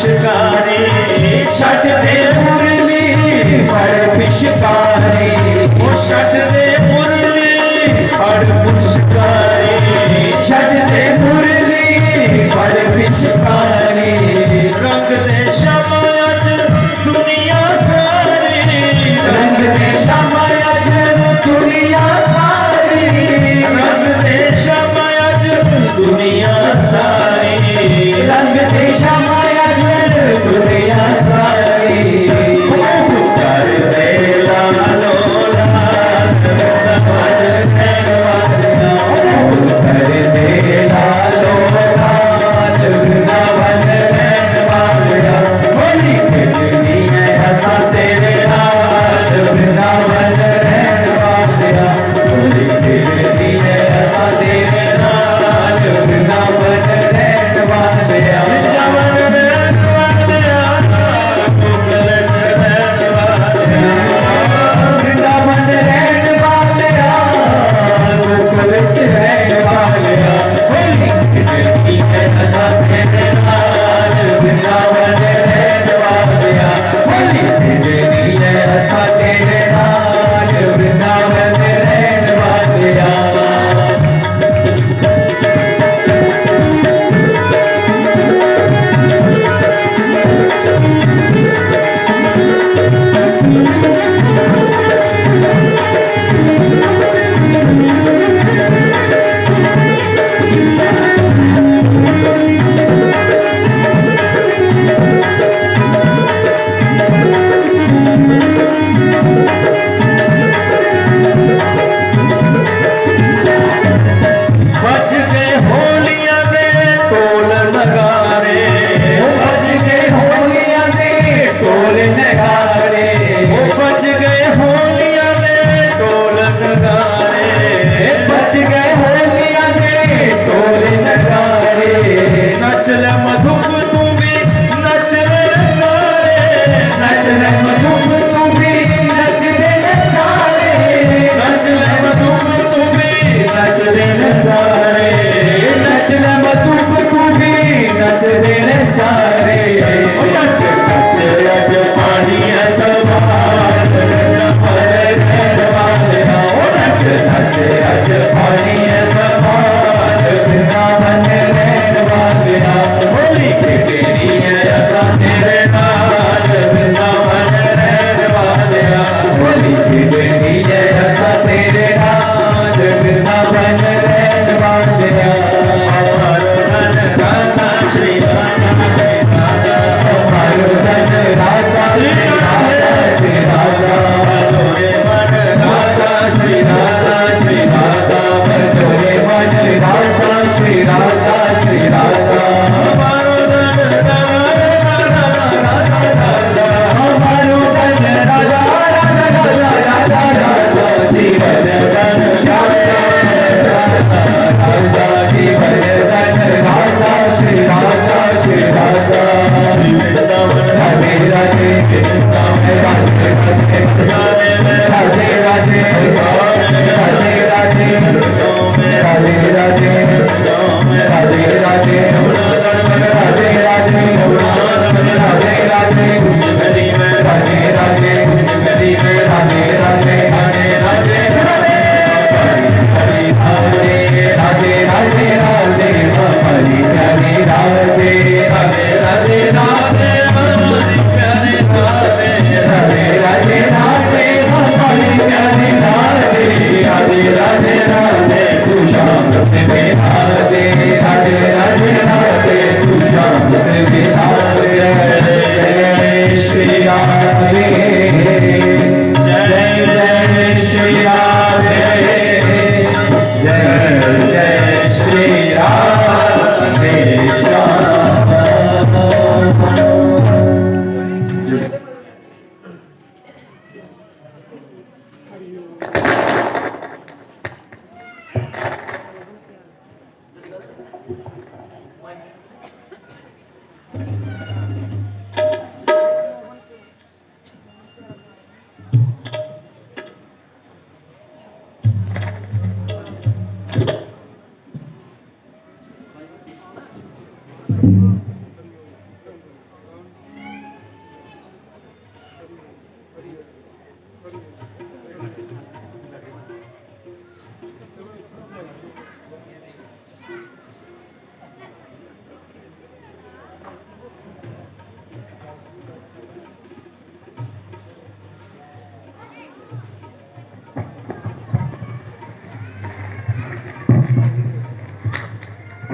शिकारी छड्डदे मुरली बड़ पिछकारी, ओ छड्डदे मुरली बड़ पिछकारी, छड्डदे मुरली बड़ पिछकारी। रंग दे शमा अज दुनिया सारी, रंग दे शमा अज दुनिया सारी, रंग दे शमा अज दुनिया सारी, रंग दे शमा अज दुनिया सारी। ओ पुत्तर दे लालो लाल, वृंदावन रहण वालिया। ओ पुत्तर दे लालो लाल, वृंदावन रहण वालिया। होली खेलनी है असां तेरे नाल, वृंदावन रहण वालिया। होली खेलनी है असां तेरे नाल, वृंदावन रहण वालिया। वृंदावन रहण वालिया, गोकुल च रहण वालिया। वृंदावन रहण वालिया, गोकुल च रहण वालिया। होली खेलनी है असां तेरे नाल, वृंदावन रहण वालिया। होली खेलनी है असां तेरे नाल, वृंदावन रहण वालिया। बज गए होलियां दे ढोल नगारे, ओ बज गए होलियां दे ढोल नगारे, ओ बज गए होलियां दे ढोल नगारे, बज गए होलियां दे ढोल नगारे। नच ले मधुप तू भी, नच ले सारे, नच ले मधुप तू भी, नच ले सारे, नच ले मधुप तू भी, नच ले सारे, नच ले मधुप तू भी, नच ले सारे। ओ नच, नच अज पानी ऐ तलवार, नच पर रहण वालिया। ओ नच, नच अज पानी ऐ तलवार, वृंदावन रहण वालिया। होली खेलनी है असां तेरे नाल, वृंदावन रहण वालिया। होली खेलनी है असां तेरे नाल, वृंदावन रहण वालिया। हमारो धन राधा श्री राधा श्री राधा। हमारो धन राधा श्री राधा श्री राधा। भजो रे मन राधा श्री राधा श्री राधा। भजो रे मन राधा श्री राधा श्री राधा। हमारो धन राधा राधा राधा राधा। हमारो धन राधा राधा राधा राधा राधा। जीवन धन राधा राधा राधा। जीवन धन राधा श्री राधा श्री राधा। राधे राधे, राधे राधे, राधे राधे, राधे राधे, राधे राधे, राधे राधे, राधे राधे।